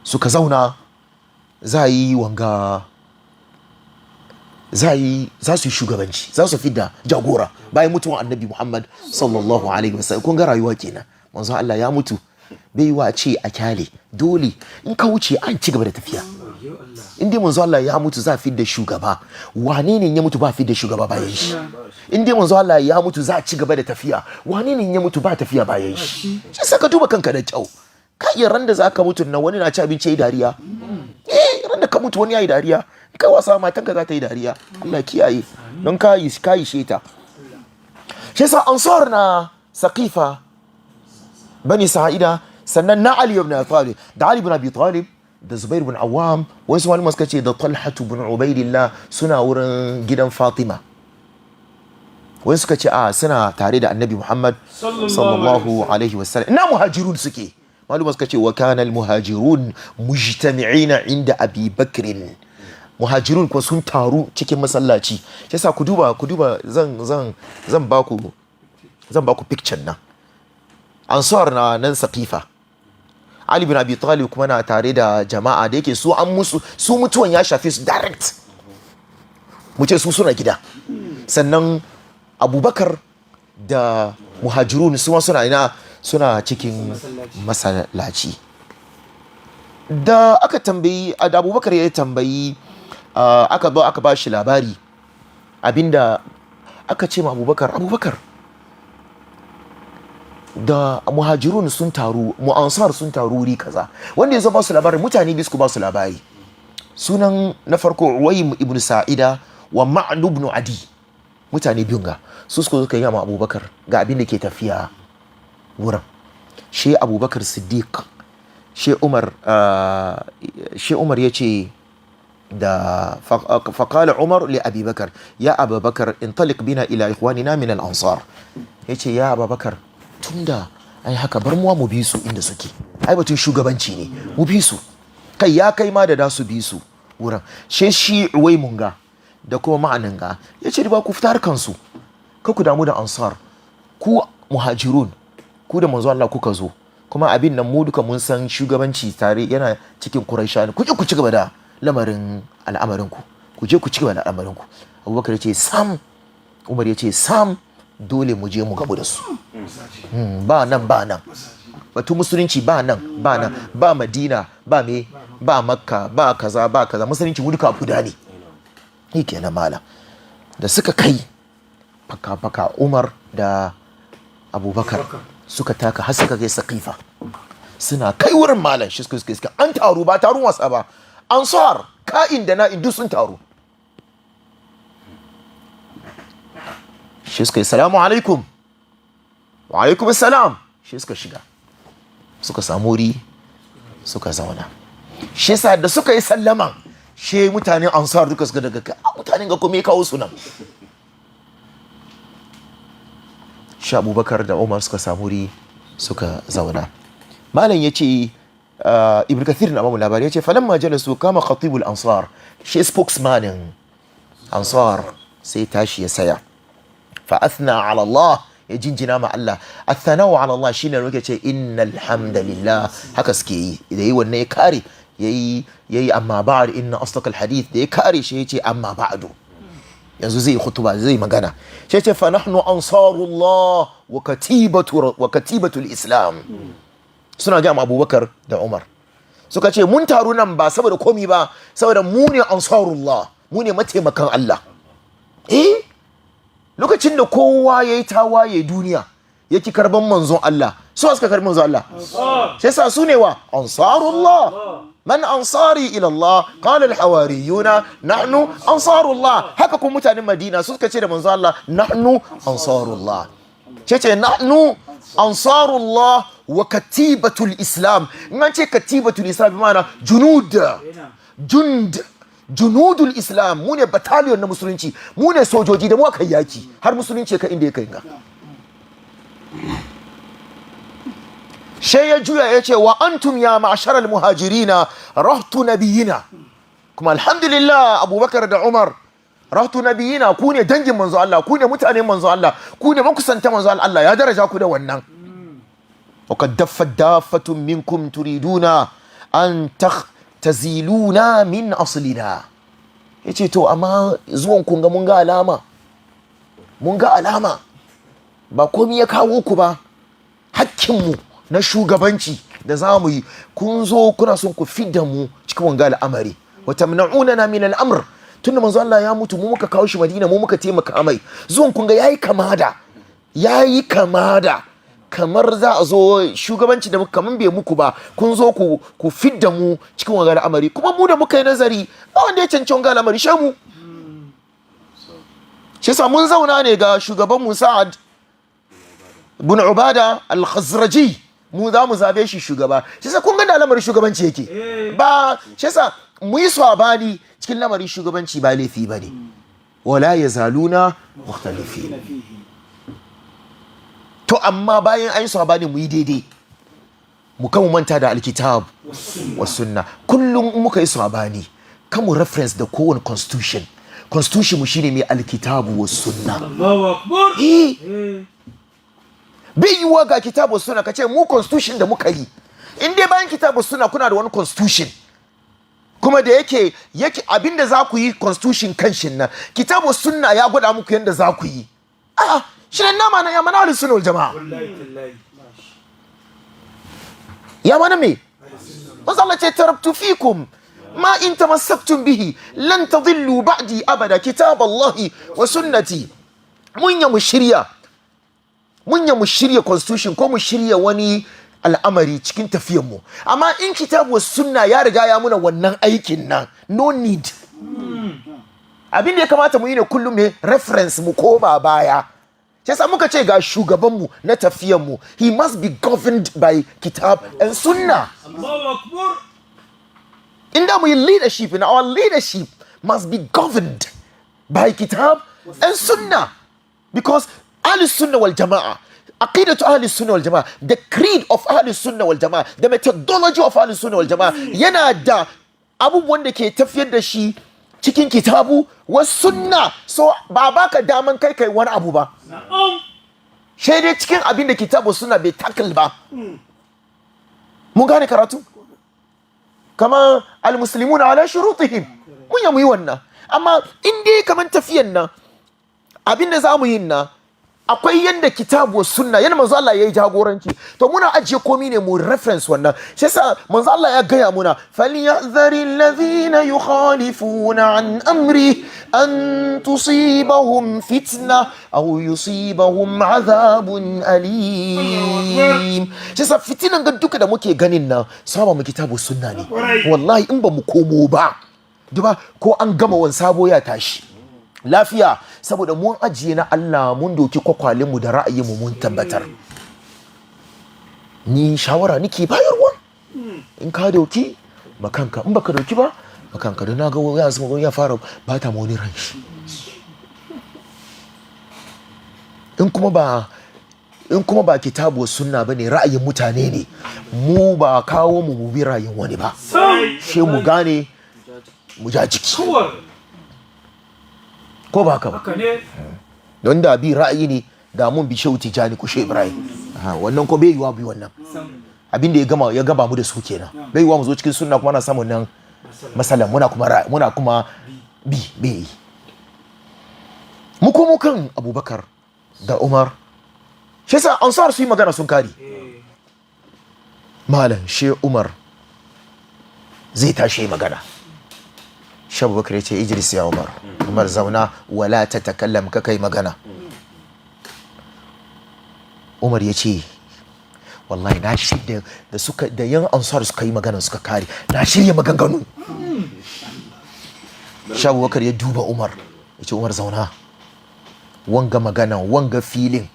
suka zauna za yi wanga, za su yi shugabanci, za su fidda jagora bayan mutuwan Annabi Muhammad sallallahu alaihi wasallam. Kun ga rayuwa kenan. Manzon Allah ya mutu, bai wa ce a kyale. Dole in ka wuce an ci gaba da tafiya. Yo Allah. In dai manzo Allah ya mutu za a fidda shugaba, wane ne ya mutu ba fidda shugaba bayan shi? In dai manzo Allah ya mutu za a ci gaba da tafiya, wane ne ya mutu ba tafiya bayan shi? Shi saka duba kanka da kyau. Ka iya ran da zaka mutu nan, wani na ci abinci yayi dariya. Eh, ran da ka mutu wani yayi dariya. In kai wasa, matanka za ta yi dariya. Allah kiyaye, don ka yi ka yi sheta. Shi yasa Ansar na Saqifa Bani Sa'ida, sannan na Ali ibn Abi Talib, da Ali ibn Abi Talib da Zubair ibn Awam, wasu malama suka ce da Talha ibn Ubaidillah, suna wurin gidan Fatima. Wasu suka ce a suna tare da Annabi Muhammad sallallahu alaihi wasallam. Ina Muhajirun suke? Maluma suka ce وكان المهاجرون مجتمعين عند أبي بكر. Muhajirun kuwa sun taru cikin masallaci. Shi yasa ku duba, ku duba, zan baku picture nan. Ansar na nan Saqifa, Ali bin Abi Talib kuma na tare da jama'a. Da yake su an musu, su mutuwan ya shafe su direct, mu ce su suna gida. Sannan Abubakar da Muhajirun su ma suna ina? Suna cikin masallaci. Da aka tambayi da Abubakar ya tambayi, aka zo aka ba shi labari abinda aka ce ma Abubakar: Abubakar, da Muhajirun sun taru, mu'ansar sun taru wuri kaza. Wanda ya zo ba su labari, mutane biyu su ba su labari. Sunan na farko Uwaym ibn Sa'ida wa Ma'nu ibn Adi. Mutane biyun ga su suka zo yi ma Abubakar ga abin da ke tafiya wurin. Shi Abubakar Siddiq, shi Umar, shi Umar ya ce da فقال عمر لأبي بكر: يا أبا بكر، انطلق بنا إلى إخواننا من الأنصار. Ya ce ya Aba Bakar, tunda ai haka, bar mu bi su inda suke. Ai batun shugabanci ne, mu bi su. Kai ya kai ma da su bi su wurin. She shi Uwaimunga da kuma ma'anin ga ya ce ba ku fitar kansu, ka ku damu da Ansar. Ku Muhajirun, ku da manzo Allah kuka zo, kuma abin nan mu duka mun san shugabanci tare yana cikin Quraisha ne. Ku je ku ci gaba da lamarin al'amarin ku, ku je ku ci gaba da al'amarin ku. Abubakar ya ce sam, Umar ya ce sam, dole mu je mu gamu da su. Ba nan ba nan, batu musulunci ba nan ba nan, ba Madina ba me ba Makka ba kaza ba kaza, musulunci mu duka guda ne. Ni kenan malam da suka kai faka faka, Umar da Abubakar suka taka har suka kai Saqifa. Suna kai wurin malam, shi suka an taru, ba tarun wasa ba. Ansar ka'in da na'in duk sun taru. Shi suka yi salamu alaikum, wa alaikum salam. Shi suka shiga, suka samu wuri suka zauna. Shi yasa da suka yi sallama, shi mutanen Ansar duka suka daga kai, "Ah, mutanen ga kuma ya kawo su nan?" Shi Abubakar da Umar suka samu wuri suka zauna. Malam ya ce, Ibn Kathir na bamu labari, ya ce فلما جلسوا قام خطيب الأنصار. Shi spokesmanin Ansar sai tashi ya saya فأثنى على الله, ya jinjina ma Allah. الثناء على الله shine muke ce إن الحمد لله, haka suke yi. Da yi wannan ya kare, yayi أما بعد إن أصدق الحديث, da ya kare shi yace أما بعد. Yanzu zai yi khutuba, zai magana. Shi ce فنحن أنصار الله وكتيبة الإسلام. Suna ga Abubakar da Umar. Suka ce mun taru nan ba saboda komi ba, saboda mu ne ansarullah, mu ne mataimakan Allah. Eh, lokacin da kowa ya yi tawaye duniya yake karban manzon Allah, su suka karbi manzon Allah. Sai sa su ne wa ansarullah. Man ansari ila Allah, qala al hawariyuna nahnu ansarullah. Haka kuma mutanen Madina su suka ce da manzon Allah nahnu ansarullah. Ce ce nahnu ansarullah wa katibatul islam. In an ce katibatul islam, bi ma'ana junud, jund, junudul islam, mu ne battalion na musulunci, mu ne sojoji da mu aka yi yaki har musulunci ka inda ya kai ga. She ya juya ya ce wa antum ya ma'sharal muhajirina rahtu nabiyina. Kuma alhamdulillah, Abubakar da Umar rahtu nabiyina, ku ne dangin manzo Allah, ku ne mutanen manzo Allah, ku ne makusanta manzo Allah. Allah ya daraja ku da wannan. وقد دفت دافة منكم تريدون أن تختزلونا من أصلنا. Yace to amma zuwan kun ga mun ga alama, mun ga alama ba komai ya kawo ku ba, hakkinmu na shugabanci da za mu yi, kun zo kuna son ku fidda mu cikin wanga al'amari. Wa tamna'unana min al'amr. Tunda manzo Allah ya mutu, mu muka kawo shi Madina, mu muka taimaka mai. Zuwan kun ga yayi kama da kamar za a zo shugabanci da muka kaman bai muku ba, kun zo ku fidda mu cikin wanga al'amari. Kuma mu da muka yi nazari, ba wanda ya cancanci wanga al'amari she mu. Shi yasa mun zauna ne ga shugaban mu Sa'ad bin Ubada al-Khazraji, mu za mu zabe shi shugaba. Shi yasa kun ga da lamarin shugabanci yake ba. Shi yasa mu yi sabani cikin lamarin shugabanci ba laifi bane. Wala yazaluna mukhtalifin. To amma bayan an yi sabani, mu yi daidai, mu kan mu manta da alkitab wa sunna. Kullum in muka yi sabani, kan mu reference da kowane constitution. Constitution mu shine mai alkitabu wa sunna. Allahu akbar. Eh. Eh. Bai yiwuwa ga kitabu sunna ka ce mu constitution da muka yi. In dai bayan kitabu sunna kuna da wani constitution kuma da yake abinda za ku yi constitution kan shin nan, kitabu sunna ya gwada muku yadda za ku yi. A shi ne nama na ya mana ahlus sunna wal jama'a. Wallahi tallahi. Ya mana me manzo Allah ce taraktu fikum ma in tamassaktum bihi lan tadillu ba'di abada, kitab Allah wa sunnati. Mun ya mu shirya constitution ko mu shirya wani al'amari cikin tafiyan mu, amma in kitabu wa sunna ya riga ya muna wannan aikin nan, no need. Abin da ya kamata mu yi ne kullum ne reference, mu koma baya. Shi yasa muka ce ga shugabanmu na tafiyan mu, he must be governed by kitab and sunna. Allahu akbar. Inda mu yi leadership, in our leadership must be governed by kitab and sunnah, because ahli sunnah wal jama'a, aqidatu ahli sunnah wal jama'a, the creed of ahli sunnah wal jama'a, the methodology of ahli sunnah wal jama'a yana da abubuwan da ke tafiyar da shi cikin kitabu wa sunna. So ba baka daman kai kai wani abu ba. Na'am. Sai dai cikin abin da kitabu sunna bai tackle ba. Mun gane karatu? Kama almuslimuna ala shurutihim, mun ya mu yi wannan. Amma in dai kaman tafiyan nan, abin da za mu yi nan, akwai yanda kitabu wa sunna, yanda manzo Allah yayi jagoranci, to muna ajiye komi ne mu reference wannan. Shi yasa manzo Allah ya gaya muna falyahdhari alladhina yukhalifuna an amri an tusibahum fitna aw yusibahum azabun alim. Shi yasa fitinan ga duka da muke ganin nan, saba mu kitabu sunna ne. Wallahi in ba mu komo ba, duba ko an gama wani sabo ya tashi lafiya, saboda mun ajiye na Allah, mun doki kwakwalinmu da ra'ayinmu mun tabbatar. Ni shawara nike bayarwa, in ka doki makanka, in baka doki ba makanka. Don na ga ya zama ya fara bata ma wani ran shi. In kuma ba kitabu sunna bane, ra'ayin mutane ne, mu ba kawo mu mu bi ra'ayin wani ba. Sam. She mu gane mu ja jiki. Kawai. Ko ba haka ba? Haka ne. Don da bi ra'ayi ne, da mun bi Shehu Tijani ko Shehu Ibrahim. Aha, wannan ko bai yiwa bi wannan. Sam. Abin da ya gama ya gaba mu da su kenan. Bai yiwa mu zo cikin sunna kuma na samun nan masalan muna kuma bi bai yi. Mu komo kan Abubakar da Umar. Shi yasa Ansar su yi magana sun kare. Eh. Malam she Umar Zai tashi magana. Shi Abubakar ya ce, "اجلس يا عمر." Umar, zauna. ولا تتكلم, ka kai magana. Umar ya ce, "Wallahi na shirya." Da suka da yan Ansar suka yi magana suka kare, na shirya maganganu. Shi Abubakar ya duba Umar ya ce, "Umar, zauna. Wanga magana, wanga filin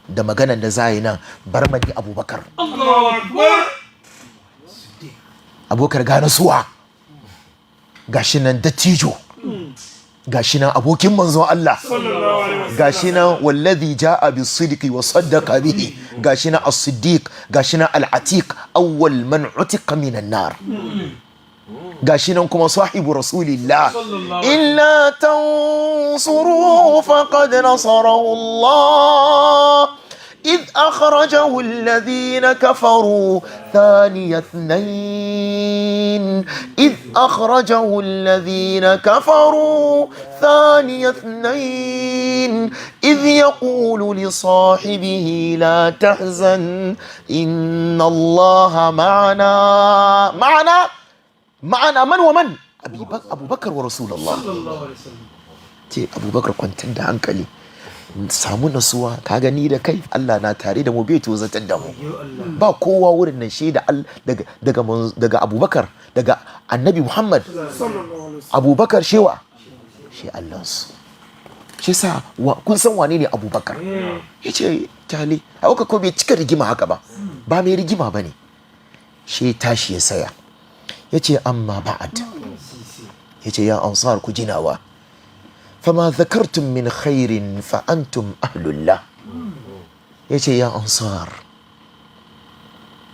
da maganan da za a yi nan, bar mani Abubakar." الله أكبر. Abubakar gane suwa, gashi nan dattijo, gashi nan abokin manzon Allah, gashi nan والذي جاء بالصدق وصدق به, gashi nan as-siddiq, gashi nan al-atiq, أول من عتق من النار, gashi nan kuma صاحب رسول الله. إلا تنصروه فقد نصره الله إذ أخرجه الذين كفروا ثاني اثنين إذ أخرجه الذين كفروا ثاني اثنين إذ يقول لصاحبه لا تحزن إن الله معنا. معنا, معنا من ومن؟ أبي بكر, أبو بكر ورسول الله. صلى الله عليه وسلم. Ce, "Abubakar, kwantar da hankali, samu nasuwa. Ka gani da kai, Allah na tare da mu, bai tozatar da mu." Yo Allah. Ba kowa wurin nan shi da daga Abubakar, daga Annabi Muhammad, Abubakar, shewa shi Allahnsu. Shi sa kun san wane ne Abubakar. Ya ce, "Kyale Abubakar." Ko bai cika rigima haka ba, ba mai rigima ba ne. Shi tashi ya saya ya ce, "أما بعد," ya ce, "يا أنصار, ku jinawa, فما ذكرتم من خير فأنتم أهل له." Ya ce, "يا أنصار,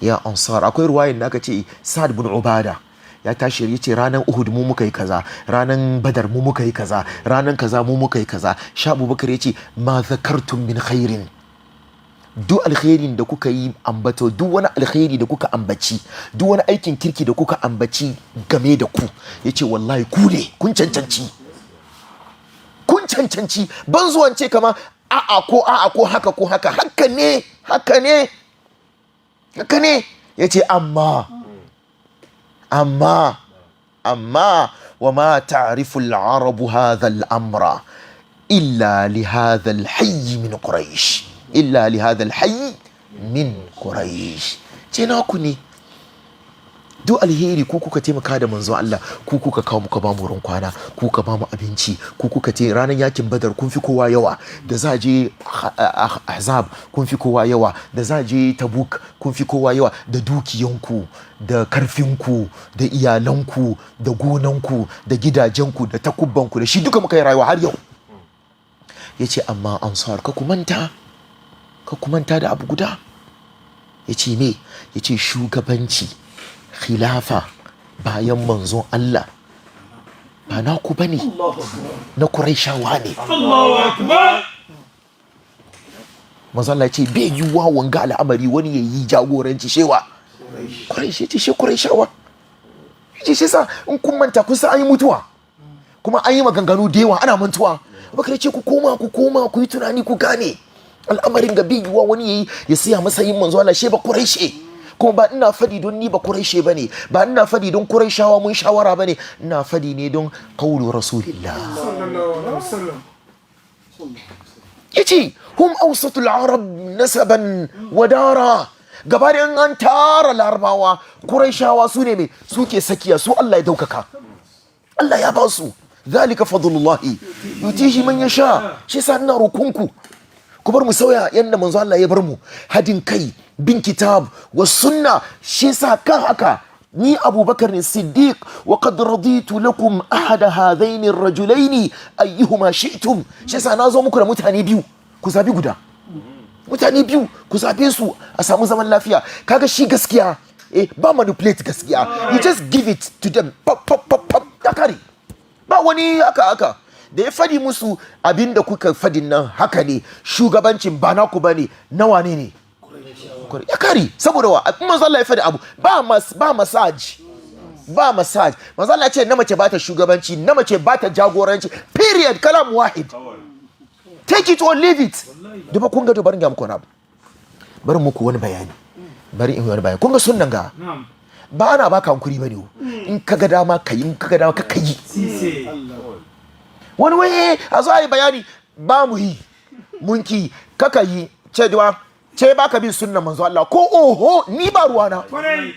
يا أنصار." Akwai ruwayin da aka ce Sa'ad bin Ubada ya tashi ya ce, "Ranar Uhud mu muka yi kaza, ranar Badar mu muka yi kaza, ranar kaza mu muka yi kaza." Sha Abubakar ya ce, "ما ذكرتم من خير," duk alkhairin da kuka yi ambato, duk wani alkhairi da kuka ambaci, duk wani aikin kirki da kuka ambaci game da ku, ya ce, "Wallahi ku ne kun cancanci, kun cancanci. Ban zuwan ce kama a'a ko a'a ko haka ko haka, haka ne, haka ne, haka ne." Ya ce, "Amma وما تعرف العرب هذا الأمر إلا لهذا الحي من قريش, إلا لهذا الحي من قريش." Ce, naku ne duk alheri, ku kuka taimaka da manzon Allah, ku kuka kawo muka ba mu wurin kwana, ku kuka ba mu abinci, ku kuka te ranar yakin Badar kun fi kowa yawa, da za je Ahzab kun fi kowa yawa, da za je Tabuk kun fi kowa yawa, da dukiyanku, da karfinku, da iyalanku, da gonanku, da gidajenku, da takubbanku, da shi duka muka yi rayuwa har yau. Ya ce, "Amma Ansar, ka ku manta da abu guda." Ya ce, "Me?" Ya ce, "Shugabanci, khilafa bayan manzon Allah ba naku bane, na Qurayshawa ne." الله أكبر. Manzon Allah ya ce, bai yiwuwa wanga al'amari wani ya yi jagoranci shewa Quraysh. Ya ce, she Qurayshawa. Ya ce, shi sa in kun manta, kun san an yi mutuwa kuma an yi maganganu da yawa, ana mantuwa. Abubakar ya ce, "Ku koma, ku koma ku yi tunani, ku gane al'amarin ga, bai yiwuwa wani yayi ya siya matsayin manzo Allah she ba Qurayshe. Kuma ba ina fadi don ni ba Qurayshe bane, ba ina fadi don Qurayshawa mun shawara bane, ina fadi ne don قول رسول الله." صلى الله عليه وسلم. Yace, هم أوسط العرب نسبا ودارا. Gaba da an tara Larabawa, Qurayshawa su ne me suke sakiya, su Allah ya daukaka, Allah ya ba su. ذلك فضل الله يؤتيه من يشاء. Shi yasa ina rokonku, ku bar mu sauya yanda manzo Allah ya bar mu, hadin kai, bin kitab wa sunna. Shi yasa kan haka ni Abubakar ne Siddiq, وقد رضيت لكم أحد هذين الرجلين أيهما شئتم. Shi yasa na zo muku da mutane biyu, ku zabi guda. Mutane biyu, ku zabe su, a samu zaman lafiya. Kaga shi gaskiya, ba manipulate gaskiya. You just give it to them, pop pop pop pop, ta kare, ba wani haka haka. Da ya fadi musu, abinda kuka fadin nan haka ne, shugabancin ba naku bane, na wane ne? Ya kare. Saboda wa in manzo Allah ya fadi abu, ba massage, ba massage. Manzo Allah ya ce na mace ba ta shugabanci, na mace ba ta jagoranci, period, كلام واحد, take it or leave it. Duba, kun ga, bari ga muku wani abu, bari muku wani bayani, bari in yi wani bayani. Kun ga sunnan ga نعم. Ba ana baka hankuri bane o. In ka ga dama ka yi, in ka ga dama ka yi. Sise. Wani wai a zo a yi bayani, ba mu yi, mun ki kaka yi cewa ce ba ka bin sunnan manzo Allah ko oho, ni ba ruwana. Kwarai.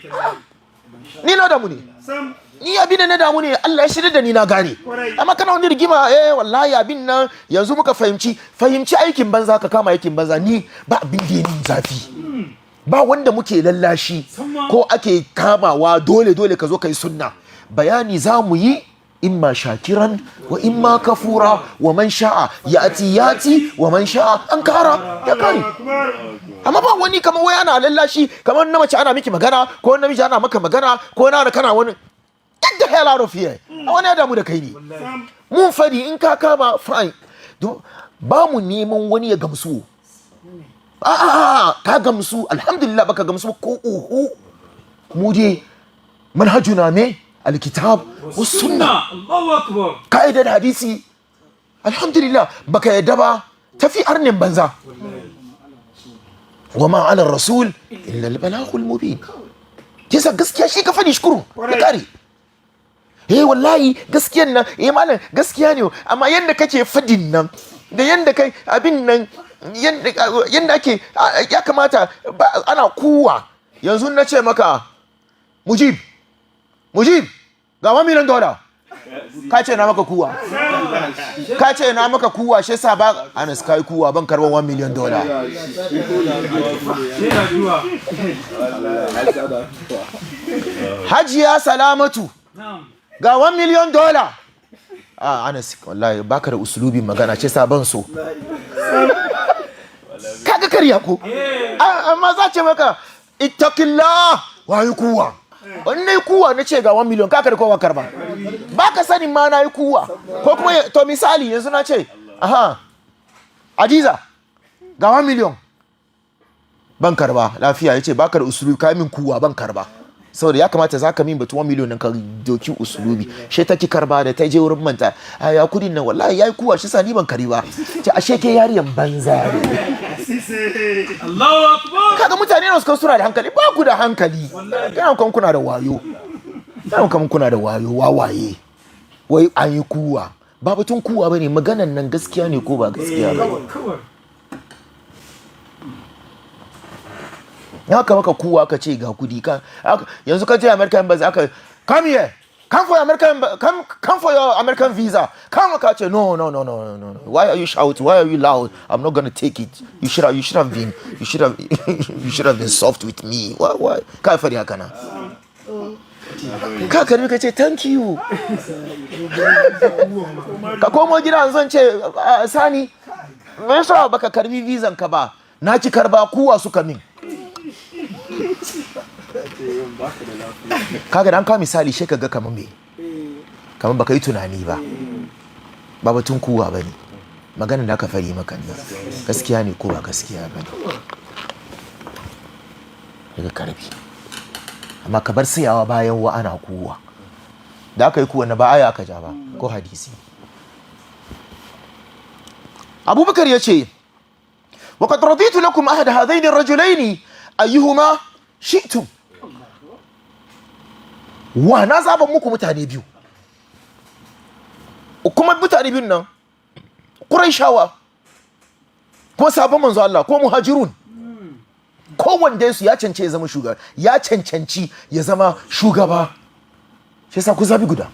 Ni na damu ne. Sam. Ni abin da na damu ne, Allah ya shirya da ni, na gane. Kwarai. Amma kana wani rigima, wallahi abin nan yanzu muka fahimci, fahimci aikin banza, ka kama aikin banza. Ni ba abin da ya min zafi, ba wanda muke lallashi Sama. ko ake kamawa dole dole ka zo ka yi sunna. Bayani za mu yi, imma shakiran wa imma kafura, wa man sha'a ya'ti yati, wa man sha'a an kara ya kare. Akbar. Amma ba wani kamar wai ana lallashi, kamar na mace ana miki magana ko namiji ana maka magana ko na kana wani, get the hell out of here. A wani ya damu da kai ne? Sam. Mun fadi, in ka kama, fine. Ba mu neman wani ya gamsu. A a a, ka gamsu, alhamdulillah. Baka gamsu ko uhu, mu dai manhajuna ne alkitab was sunna. Allahu akbar. Ka yadda da hadisi, alhamdulillah. Baka yadda ba, tafi arnin banza. Wa ma ala rasul illa al balaghul mubin. Kisa gaskiya shi ka fadi shukuru ya kare. Wallahi gaskiyan nan, malam, gaskiya ne, amma yanda kake fadin nan da yanda kai abin nan, yanda ake ya kamata ana kuwa. Yanzu na ce maka, "Mujib, Mujib, ga $1 million," ka ce na maka kuwa, ka ce na maka kuwa. Shi yasa ba Anas kai kuwa, ban karban $1 million. Sai addu'a. Hajiya Salamatu, Na'am. ga $1 million. Ah, Anas, wallahi baka da usulubin magana, ce sa ban so kaga karya ko. Amma za ce maka ittaqillah, wayi kuwa wannan kuwa? Na ce ga 1 million, ka karba kowa karba, baka sanin ma na yi kuwa ko kuma to misali yanzu na ce, aha, Adiza, ga 1 million, ban karba. Lafiya? Yace baka da usulubi, ka min kuwa, ban karba. Saboda ya kamata za ka min batu 1 million nan, ka doki usulubi. She ta ki karba, da ta je wurin manta a ya kudin nan, wallahi yayi kuwa, shi sa ni ban kari ba. Ce ashe ke yariyan banza ne. Allahu akbar. Kaga mutane na suka suna da hankali, ba ku da hankali. Kana kan kuna da wayo, kana kan kuna da wayo, wawaye. Wai an yi kuwa, ba batun kuwa bane, maganan nan gaskiya ne ko ba gaskiya ba? Kawai. Haka maka kuwa ka ce ga kudi ka yanzu ka je American Embassy, aka come here, come for your American, come for your American visa, come. Ka ce, "No, no, no, no, no, no. Why are you shouting? Why are you loud? I'm not gonna take it." You should have been soft with me. Why ka fadi haka na ka karbi, ka ce thank you, ka komo gida. Zan ce, "Ah, Sani, me yasa baka karbi vizan ka ba?" Na ki karba, kuwa suka min. Kaga dan ka misali, she kaga kamar me, kamar baka yi tunani ba. Ba batun kuwa bane, maganar da aka fari maka nan gaskiya ne ko ba gaskiya bane, daga karbi. Amma ka bar sayawa bayan wa ana kuwa, da aka yi kuwa na ba aya aka ja ba ko hadisi. Abubakar ya ce, وقد رضيت لكم أحد هذين الرجلين أيهما شئتم. Wa na zaban muku mutane biyu, kuma mutane biyun nan Qurayshawa, kuma sabon manzo Allah, ko muhajirun. Kowanne su ya cancanci ya zama shugaba, ya cancanci ya zama shugaba, shi yasa ku zabi guda.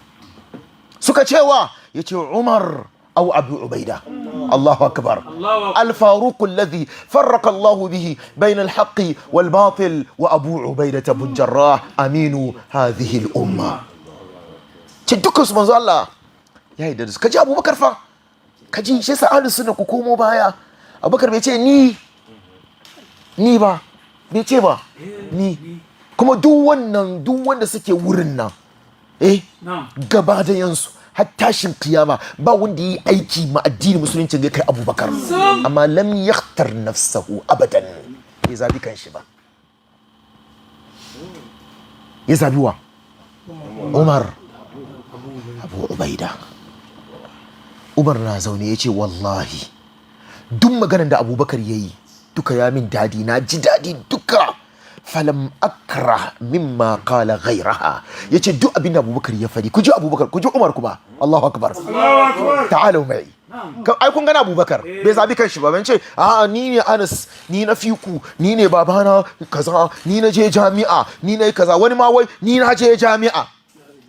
Suka cewa, ya ce Umar au Abu Ubaida. Allahu akbar. Allahu akbar. الفاروق الذي فرق الله به بين الحق والباطل، وأبو عبيدة بن جراح أمين هذه الأمة. Ce dukkan su manzo Allah ya yi da su. Kaji Abubakar fa, kaji shi sa ahlus sunna ku komo baya. Abubakar bai ce ni ni ba, bai ce ba ni. Kuma duk wannan, duk wanda suke wurin nan, Na'am. gaba da yansu har tashin kiyama, ba wanda yi aiki ma addinin musulunci ga kai Abubakar. Amma lam yakhtar nafsahu abadan, bai zabi kanshi ba. Ya zabi wa? Umar, Abu Ubaida. Umar na zaune ya ce, wallahi duk maganar da Abubakar ya yi duka ya min dadi, na ji dadi duka. Falam akrah mimma qala ghayraha. Yace duk abin da Abubakar ya fadi, ku ji Abubakar, ku ji Umar kuma. Allahu akbar. Allahu akbar. Ta'alu mai. Ai kun gana Abubakar bai zabi kanshi ba, ban ce a ni ne Anas, ni na fiku, ni ne babana kaza, ni na je jami'a, ni na yi kaza. Wani ma wai ni na je jami'a.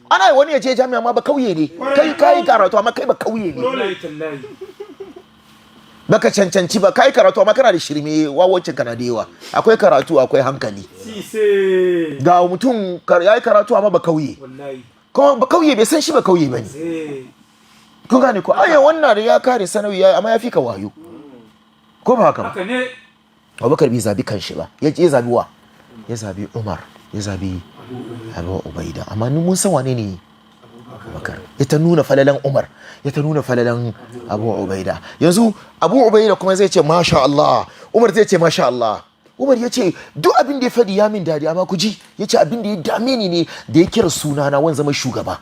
Ana yi wani ya je jami'a ma ba kauye ne. Kai kai karatu amma kai ba kauye ne. Wallahi tallahi. Baka cancanci ba. Kai karatu amma kana da shirme, wawancin kana da yawa. Akwai karatu, akwai hankali. Sise. Ga mutum yayi karatu amma ba kauye. Wallahi. Kuma ba kauye bai san shi ba kauye bane. Eh. Kun gane ko? Ai wannan da ya kare sanawi yayi, amma ya fi ka wayo, ko ba haka ba? Haka ne. Abubakar bai zabi kanshi ba. Ya je zabi wa? Ya zabi Umar, ya zabi Abu Ubaida. Amma ni mun san wane ne Abubakar. Ya ta nuna falalan Umar, ya ta nuna falalan Abu Ubaida. Yanzu Abu Ubaida kuma zai ce masha Allah, Umar zai ce masha Allah. Umar ya ce duk abin da ya faɗi ya min dadi, amma ku ji, ya ce abin da ya dame ni ne da ya kira sunana wani zama shugaba.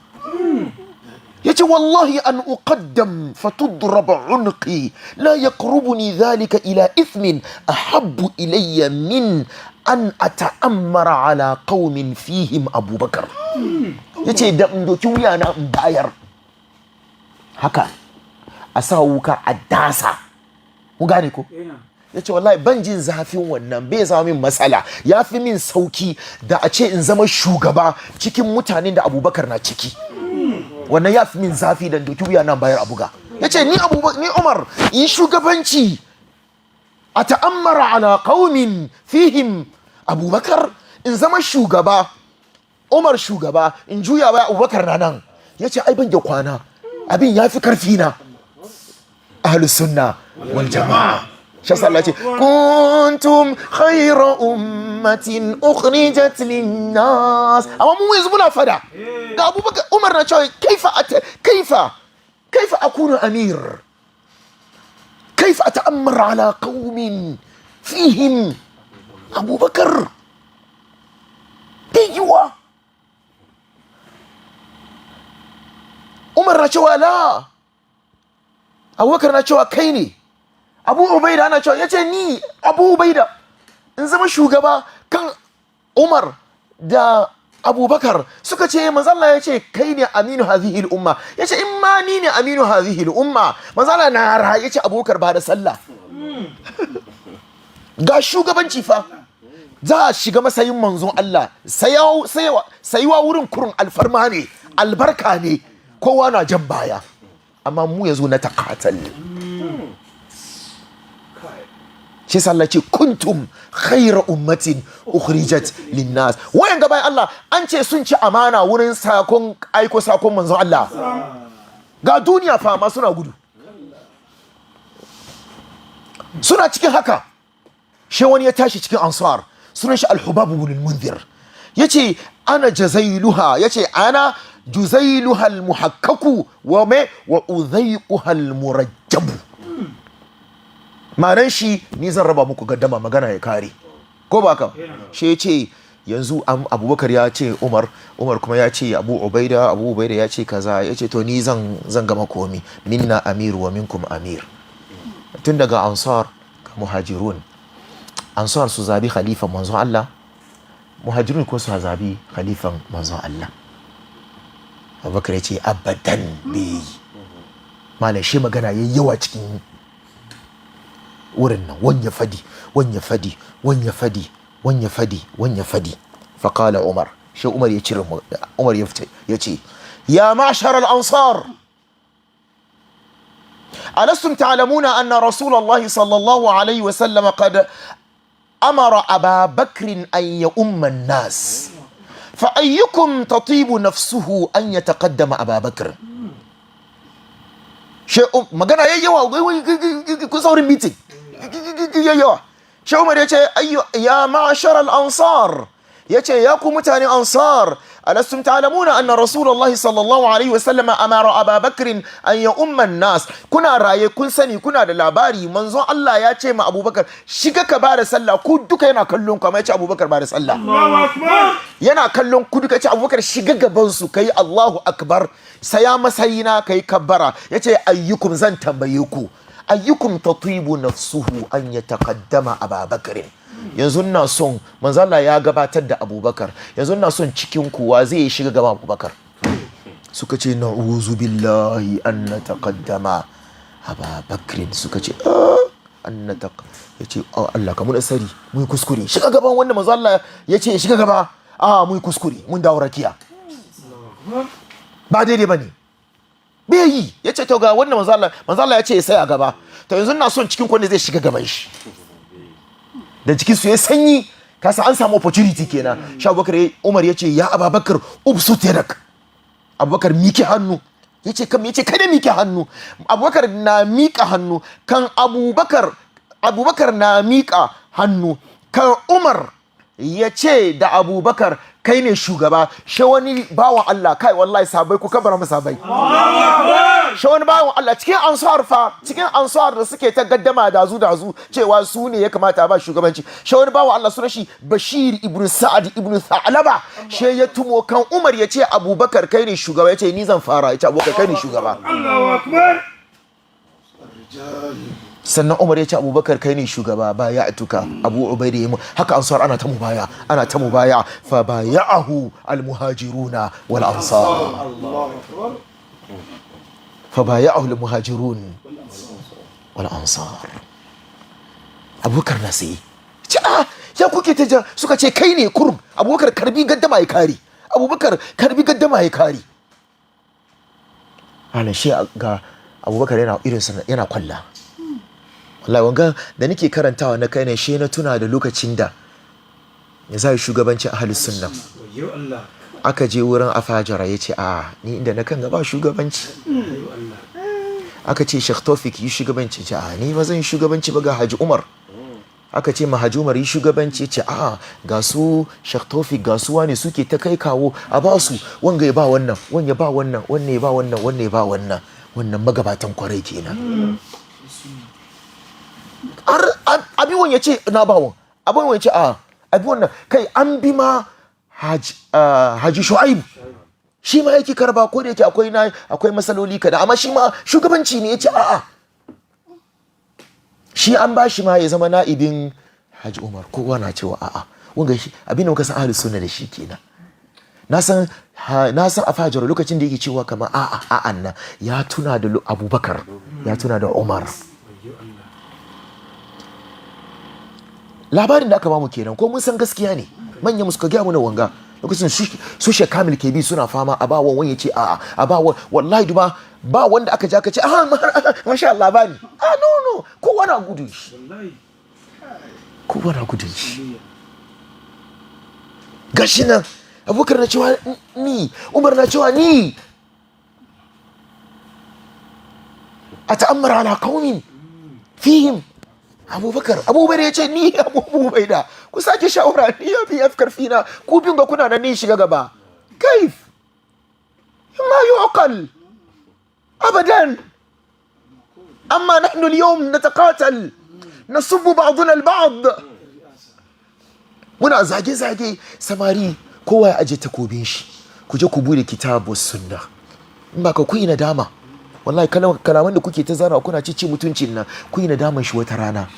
Ya ce wallahi an uqaddam fatudrab unqi la yaqrubuni dhalika ila ithmin ahabbu ilayya min an ata'ammara ala qaumin fihim Abubakar. Ya ce da in doki wuya na in bayar haka a sa wuka a dasa, kun gane ko? Ina. Ya ce wallahi ban jin zafin wannan, bai zama min matsala, ya fi min sauki da a ce in zama shugaba cikin mutanen da Abubakar na ciki. Wannan ya fi min zafi da doki wuya nan bayar a buga. Ya ce ni Abubakar, ni Umar yi shugabanci a ta'ammara ala qaumin fihim Abubakar, in zama shugaba, Umar shugaba, in juya baya Abubakar na nan. Ya ce ai ban da kwana, abin ya fi karfi na. Ahlus sunna wal jama'a. Shi yasa Allah ce kuntum khayra ummatin ukhrijat linnas. Amma mu yanzu muna fada ga Abubakar. Umar na cewa kaifa kaifa kaifa akunu amir, kaifa ata'ammar ala qaumin fihim Abubakar? Bai yiwa. Umar na cewa la, Abubakar na cewa kai ne. Abu Ubaida ana cewa, yace ni Abu Ubaida in zama shugaba kan Umar da Abubakar? Suka ce manzo Allah ya ce kai ne aminu hadhihi al-umma. Yace in ma ni ne aminu hadhihi al-umma, manzo Allah na ra, yace Abubakar ba da sallah. Ga shugabanci fa, za a shiga matsayin manzon Allah, sayuwa wurin kurun alfarma ne, albarka ne, kowa na jan baya. Amma mu yazo na taqatal. Shi yasa Allah ce kuntum khayra ummatin ukhrijat linnas. Wayan bayan Allah an ce sun ci amana wurin sakon aiko sakon manzon Allah. Ga duniya fa ma suna gudu. Suna cikin haka, shi wani ya tashi cikin Ansar, sunan shi Al-Hubab ibn al-Munzir. Yace ana jazailuha, yace ana juzailuha al-muhakkaku wa me wa udhayquha al-murajjabu. Ma'anan shi ni zan raba muku gaddama, magana ya kare, ko ba ka? Shi ya ce yanzu Abubakar ya ce Umar, Umar kuma ya ce Abu Ubaida, Abu Ubaida ya ce kaza. Ya ce to ni zan gama komi, minna amir wa minkum amir. Tun daga Ansar ga Muhajirun, Ansar su zabi khalifan manzon Allah, Muhajirun ko su zabi khalifan manzon Allah. Abubakar ya ce abadan bai yi. Malam, shi magana yayi yawa cikin wurin nan, wanya fadi, wanya fadi, wanya fadi, wanya fadi, wanya fadi. Faqala Umar, shi Umar ya cire Umar ya fita, ya ce ya ma'shar al-ansar, alastum ta'lamuna anna Rasulullahi sallallahu alaihi wa sallam qad amara Aba Bakr an ya'umma an-nas, fa ayyukum tatibu nafsuhu an yataqaddama Aba Bakr? She magana yayi yawa, kun saurin meeting yayi yawa. She Umar ya ce ayyu ya ma'ashar al-ansar, ya ce ya ku mutane Ansar, alastum ta'lamuna anna Rasulullahi sallallahu alaihi wasallam amara Aba Bakr an ya umma nas? Kuna raye kun sani, kuna da labari, manzon Allah ya ce ma Abubakar shiga ka bada sallah. Ku duka yana kallon ku, amma ya ce Abubakar bada sallah. Allahu akbar. Yana kallon ku duka, ce Abubakar shiga gaban su kai Allahu akbar, saya masayina kai kabbara. Yace ayyukum, zan tambaye ku, ayyukum tatibu nafsuhu an yataqaddama Ababakar? Yanzu na son manzo Allah ya gabatar da Abubakar, yanzu na son cikin kuwa zai shiga gaban Abubakar. Suka ce na'uzu billahi an nataqaddama Aba Bakrin. Suka ce ah, an nataq ya ce, "Oh, Allah ka mun sari, mun kuskure shiga gaban wanda manzo Allah ya ce shiga gaba. Ah, mun kuskure, mun dawo rakiya, ba daidai bane." Bai yi, ya ce to ga wanda manzo Allah ya ce ya saya gaba, to yanzu na son cikin wanda zai shiga gaban shi. Da jikin su ya sanyi, kasa an samu opportunity kenan. Sha Abubakar, Umar ya ce, "Ya Abubakar, ubsut yadak." Abubakar miki hannu. Ya ce kam, ya ce kada miki hannu. Abubakar na mika hannu kan Abubakar na mika hannu kan Umar ya ce da Abubakar, "Kai ne shugaba." Shi wani bawan Allah, kai wallahi sabai, ku kabara masa sabai. Shi wani bawan Allah cikin Ansar fa, cikin Ansar da suke ta gaddama dazu dazu cewa su ne ya kamata a ba shugabanci, shi wani bawan Allah sunan shi Bashir ibn Sa'ad ibn Tha'laba, shi ya tumo kan Umar ya ce, "Abubakar, kai ne shugaba." Ya ce, "Ni zan fara." Ya ce, "Abubakar, kai ne shugaba." Allahu akbar. Sannan Umar ya ce, "Abubakar, kai ne shugaba, ba ya atuka." Abu Ubaida ya mu haka, Ansar ana ta mubaya, ana ta mubaya. Fa baya'ahu almuhajiruna wal ansar, fa baya'ahu almuhajirun wal ansar. Abubakar na sai ce, "A ya kuke ta ja?" Suka ce, "Kai ne kurum." Abubakar karbi gaddama ya kare, Abubakar karbi gaddama ya kare. Ana shi ga Abubakar yana irin yana kwalla. Wallahi wanga da nake karantawa na kai ne, shi na tuna da lokacin da ya zai shugabancin Ahlus Sunna. Wayyo Allah. Aka je wurin Afajara, ya ce, "A ni inda na kan gaba shugabanci." Wayyo Allah. Aka ce Sheikh Tawfik yi shugabanci, ce, "A ni ba zan yi shugabanci ba, ga Haji Umar." Aka ce ma Haji Umar yi shugabanci, ce, "A ga su Sheikh Tawfik, ga su wani suke ta kai kawo, a ba su." Wanga ya ba wannan, wanga ya ba wannan, wannan ya ba wannan, wannan ya ba wannan. Wannan magabatan kwarai kenan. Har abi wani ya ce na ba wan, abin wani ya ce a abi wannan. Kai an bi ma Haji Shu'aib, shi ma yake karba, ko da yake akwai na akwai masaloli kada, amma shi ma shugabanci ne, ya ce a'a. Shi an ba shi ma ya zama na'ibin Haji Umar. Kowa na cewa a'a. Wanga shi abin da muka san Ahlus Sunna da shi kenan. Na san a fajar lokacin da yake cewa kamar a'a a'an nan, ya tuna da Abubakar, ya tuna da Umar. Wayyo Allah. Labarin da aka bamu kenan, ko mun san gaskiya ne. Manyan mu suka gaya mana wanga lokacin su Sheikh Kamil ke bi suna fama a ba wani, ya ce a'a, a ba wani. Wallahi duba, ba wanda aka ja ka ce, "Ah, masha Allah, bani." Ah, no no, kowa na gudun shi. Wallahi. Kowa na gudun shi. Gashi nan Abubakar na cewa ni, Umar na cewa ni, ata'ammar ala qaumin fihim Abubakar. Abubakar ya ce, "Ni Abu Ubaida, ku sake shawara, ni ya fi yafi karfi na. Ku biyun ga kuna nan, ni shiga gaba? Kaif ma yuqal abadan. Amma nahnu al-yawm nataqatal, nasubbu ba'duna al-ba'd, muna zage-zage." Samari, kowa ya aje takobin shi, ku je ku bude Kitabu Sunna. In ba ka ku yi nadama. Wallahi kalaman da kuke ta zana kuna cici mutuncin nan, ku yi nadaman shi wata rana.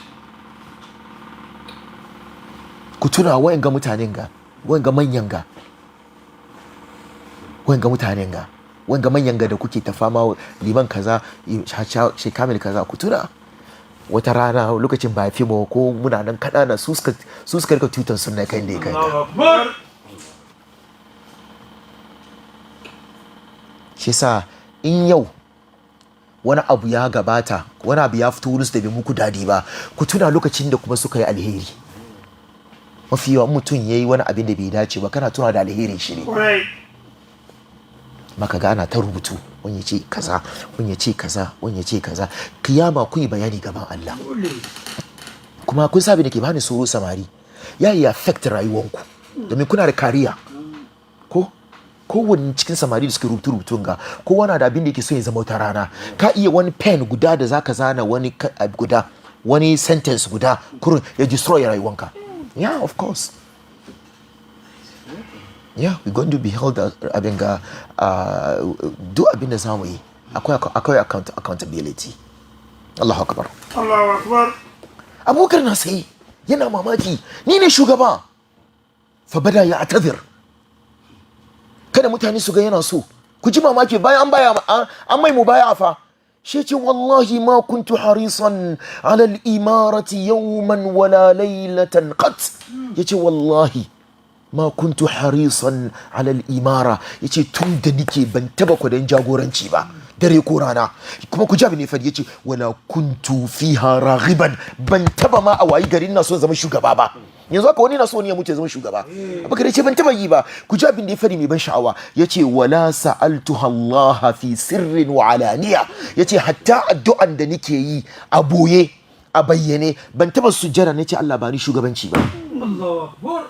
Ku tuna wayan ga mutanen ga, wayan ga manyan ga, wayan ga mutanen ga, wayan ga manyan ga da kuke ta fama, liman kaza, shi Kamil kaza. Ku tuna wata rana lokacin ba fi mu ko muna nan kanana, su suka rika tutan sunna kai da kai. Allahu akbar. Shi yasa in yau wani abu ya gabata, wani abu ya fito wurin su da bai muku dadi ba, ku tuna lokacin da kuma suka yi alheri. Mafi yawan mutum ya yi wani abin da bai dace ba, kana tuna da alherin shi ne. Kwarai. Maka ga ana ta rubutu, wani ya ce kaza, wani ya ce kaza, wani ya ce kaza. Kiyama kun yi bayani gaban Allah. Dole. Kuma kun sabi da ke bani tsoro, samari, ya yi affect rayuwanku domin kuna da kariya. Ko kowanne cikin samari da suke rubutu rubutun ga, kowa na da abin da yake so ya zama wata rana. Ka iya wani pen guda da zaka zana wani abu guda, wani sentence guda kurun ya destroy rayuwanka. Yeah, of course, yeah, we going to be held abin ga duk abin da zamu yi akwai accountability. Allahu akbar. Allahu akbar. Abubakar na sai Yana mamaki, ni ne shugaba. Fa bada ya atazir, kada mutane su ga yana so. Ku ji mamaki, bayan an baya, an mai mu baya fa, shi ce wallahi ma kuntu harisan ala al-imarati yawman wala laylatan qat. Yace wallahi ma kuntu harisan ala al-imara, yace tun da nike ban taba kwadon jagoranci ba, dare ko rana. Kuma ku jabi ne fadi, yace wala kuntu fiha raghiban, ban taba ma a wayi garin na son zama shugaba ba. Yanzu haka wani na so ne ya mutu ya zama shugaba. Abubakar yace ban taba yi ba. Ku ji abin da ya fadi mai ban sha'awa, yace wala sa'altuha Allah fi sirrin wa alaniya. Yace hatta addu'an da nike yi a boye a bayyane, ban taba sujjada nace Allah ba ni shugabanci ba. Allahu akbar.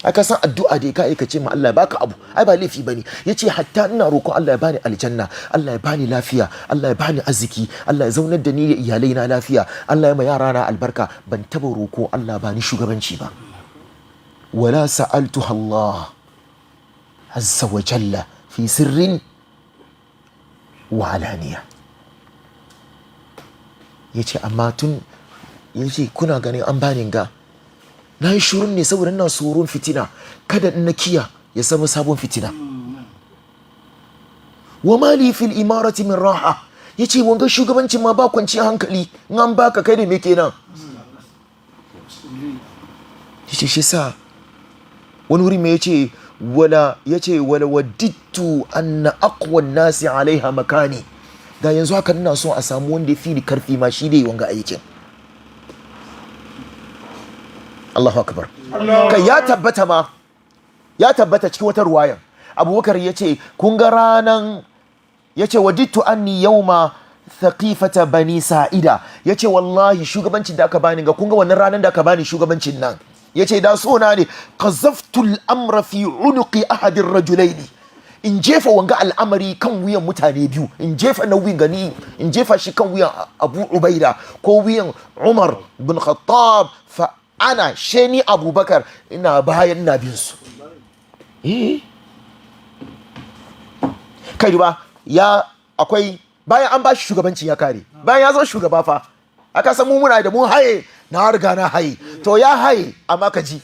Aka san addu'a da ka aikace ma Allah ya baka abu, ai ba laifi bane. Yace hatta ina roƙon Allah ya bani aljanna, Allah ya bani lafiya, Allah ya bani arziki, Allah ya zaunar da ni da iyalai na lafiya, Allah ya ma yara na albarka. Ban taba roƙo Allah bani shugabanci ba. Wala sa'altuha Allah azza wa jalla fi sirrin wa alaniya. Yace amma tun yace kuna ganin an bani ga na yi shurun ne saboda ina tsoron fitina, kada in na kiya ya zama sabon fitina. Wa mali fil imarati min raha, yace wanga shugabancin ma ba kwanciyar hankali, in an baka kai da me kenan. Yace shi sa wani wuri mai yace wala, yace wala wadittu anna aqwa nasi alaiha makani, da yanzu haka ina so a samu wanda ya fi ni karfi ma shi dai wanga aikin. Allahu akbar. Kai ya tabbata ma, ya tabbata cikin wata ruwayan Abubakar ya ce kun ga ranan, ya ce wadittu anni yauma thaqifata bani sa'ida. Ya ce wallahi shugabancin da aka bani ga, kun ga wannan ranan da aka bani shugabancin nan, ya ce da so na ne qazaftu al-amra fi unuqi ahadir rajulaini, in jefa wanga al'amari kan wuyan mutane biyu, in jefa nauyin gani, in jefa shi kan wuyan Abu Ubaida ko wuyan Umar bin Khattab, fa ana sheni Abubakar ina bayan ina bin su. Eh, kai duba, ya akwai bayan an ba shi shugabanci ya kare, bayan ya zama shugaba fa, aka san mu muna da mun haye, na riga na haye. To ya haye, amma ka ji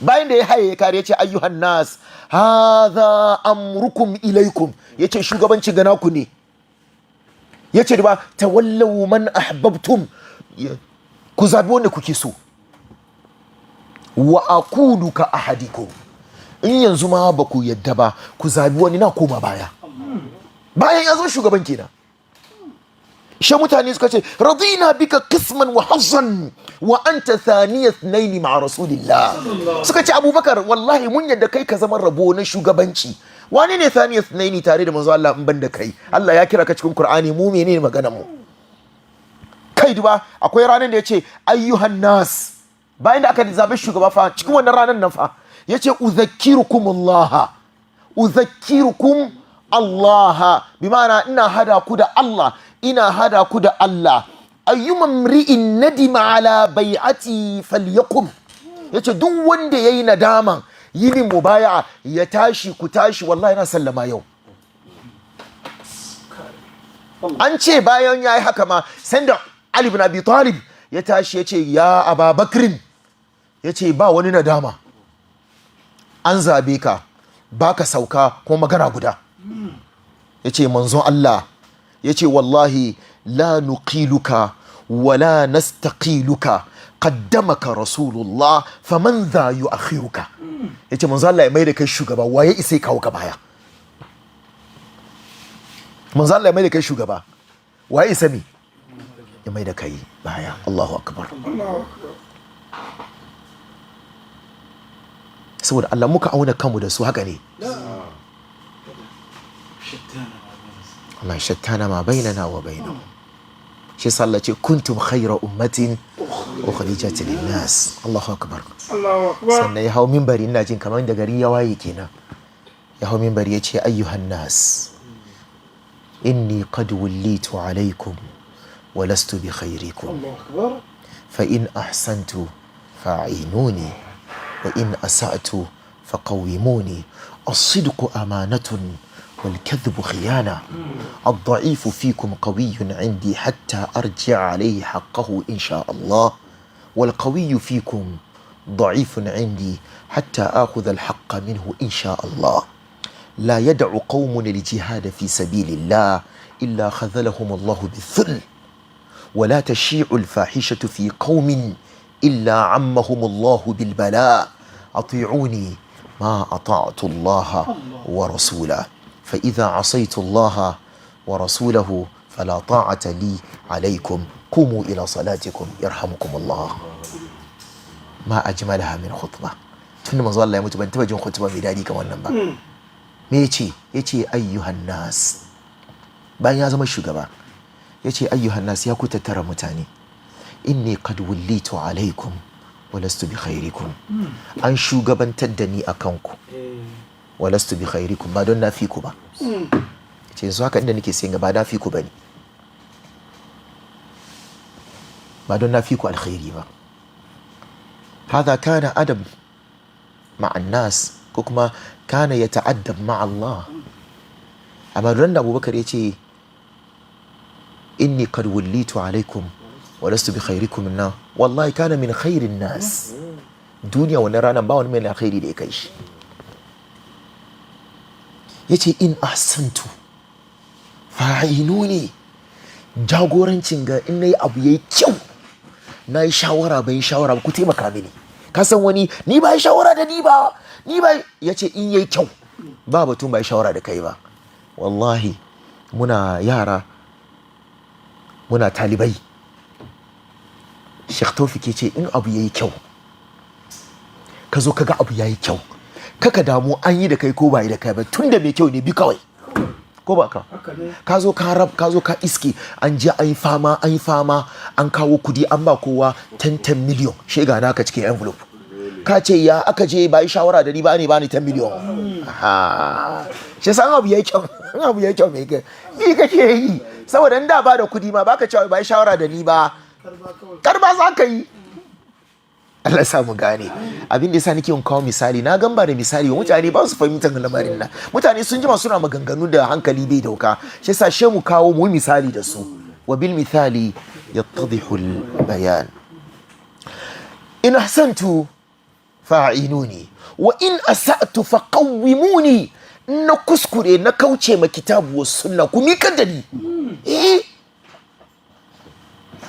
bayan da ya haye ya kare, ya ce ayyuhan nas hadha amrukum ilaikum, ya ce shugabanci ga naku ne. Ya ce duba tawallaw man ahbabtum, ku zabi wanda kuke so. Wa aqulu ka ahadikum, in yanzu ma ba ku yadda ba ku zabi wani, na koma baya. Bayan ya zo shugaban kenan, shi mutane suka ce radina bika qisman wa hazzan wa anta thaniya ithnaini ma'a rasulillah. Suka ce Abubakar wallahi mun yadda kai ka zama rabo na shugabanci. Wani ne thaniya ithnaini tare da manzo Allah in ban da kai? Allah ya kira ka cikin Qur'ani, mu menene maganar mu? Kai duba, akwai ranar da ya ce ayyuhan nas, bayan da aka zabe shugaba fa, cikin wannan ranar nan fa ya ce uzakkirukum Allah, uzakkirukum Allah, bi ma'ana ina hada ku da Allah, ina hada ku da Allah. Ayyuma mri'in nadima ala bai'ati falyakum, yace duk wanda yayi nadaman yini mubaya'a ya tashi, ku tashi, wallahi na sallama yau. An ce bayan yayi haka ma, sanda Ali ibn Abi Talib ya tashi ya ce ya Ababakrin, ya ce ba wani nadama, an zabe ka baka sauka, kuma magana guda ya ce manzon Allah ya ce wallahi la nuqiluka wala nastaqiluka, qaddamaka rasulullah faman za yu'akhiruka. Ya ce manzon Allah ya mai da kai shugaba, waye isa ya kawo ka baya? Manzon Allah ya mai da kai shugaba, waye isa mi ya mai da kai baya? Allahu akbar. Saboda Allah muka auna kanmu da su haka ne. Allah shattana ma bainana wa bainahum. Shi yasa Allah ce kuntum khayra ummatin ukhrijat lin-nas. Allahu akbar. Allahu akbar. Sannan ya hau minbari, ina jin kamar da gari ya waye kenan. Ya hau minbari ya ce ayyuhan nas inni qad wullitu alaikum wa lastu bi khairikum. Allahu akbar. Fa in ahsantu fa'inuni wa in asa'tu faqawwimuni, as-sidqu amanatun والكذب خيانة. الضعيف فيكم قوي عندي حتى أرجع عليه حقه إن شاء الله، والقوي فيكم ضعيف عندي حتى آخذ الحق منه إن شاء الله. لا يدع قوم الجهاد في سبيل الله إلا خذلهم الله بالذل، ولا تشيع الفاحشة في قوم إلا عمهم الله بالبلاء. أطيعوني ما أطعت الله ورسوله، فإذا عصيت الله ورسوله فلا طاعة لي عليكم. قوموا إلى صلاتكم يرحمكم الله. ما أجملها من خطبة. Tun da manzo Allah ya mutu ban taba jin khutba mai dadi kamar nan ba. Me yace? Yace ayyuhan nas. Bayan ya zama shugaba, yace ayyuhan nas, ya ku tattara mutane. Inni qad wullitu alaikum wa lastu bi khairikum. An shugabantar da ni akan ku. Wa lastu bi khairikum, ba don na fi ku ba. Ce yanzu haka inda nake sayin ba na fi ku bane. Ba don na fi ku alkhairi ba. هذا كان أدب مع الناس ko kuma kana ya ta'addab ma Allah. Amma ran da Abubakar ya ce inni qad wullitu alaikum wa lastu bi khairikum na, wallahi kana min khairin nas. Duniya wannan ranar ba wani mai alkhairi da ya kai shi. Yace in ahsantu fa'inuni, jagorancin ga in nayi abu yayi kyau, na yi shawara ban yi shawara ba, ku taimaka mini. Ka san wani ni ba yi shawara da ni ba, ni ba ya ce in yayi kyau ba batun ba yi shawara da kai ba. Wallahi muna yara, muna talibai, Sheikh Tawfik ya ce in abu yayi kyau, ka zo ka ga abu yayi kyau, kaka damu an yi da kai ko ba yi da kai ba, tunda mai kyau ne bi kawai, ko ba ka? Ka zo ka rab, ka zo ka iske an je an yi fama, an yi fama, an kawo kudi an ba kowa 10 10 million, shega naka cikin envelope. Ka ce ya aka je ba yi shawara da ni ba ne ba ni 10 million? Aha, shi san abu yayi kyau, abu yayi kyau mai kai ni kake yi, saboda in da ba da kudi ma baka cewa ba yi shawara da ni ba, karba za ka yi. Allah sa mu gane. Abin da yasa nake yin kawo misali, na gan ba da misali ba mutane ba su fahimtar lamarin nan. Mutane sun jima suna maganganu da hankali bai dauka, shi yasa she mu kawo mu misali da su. Wa bil mithali yattadihu al bayan. In ahsantu fa'inuni wa in asa'tu faqawwimuni. Na kuskure, na kauce ma kitabu wa sunna, ku mikar da ni. Eh,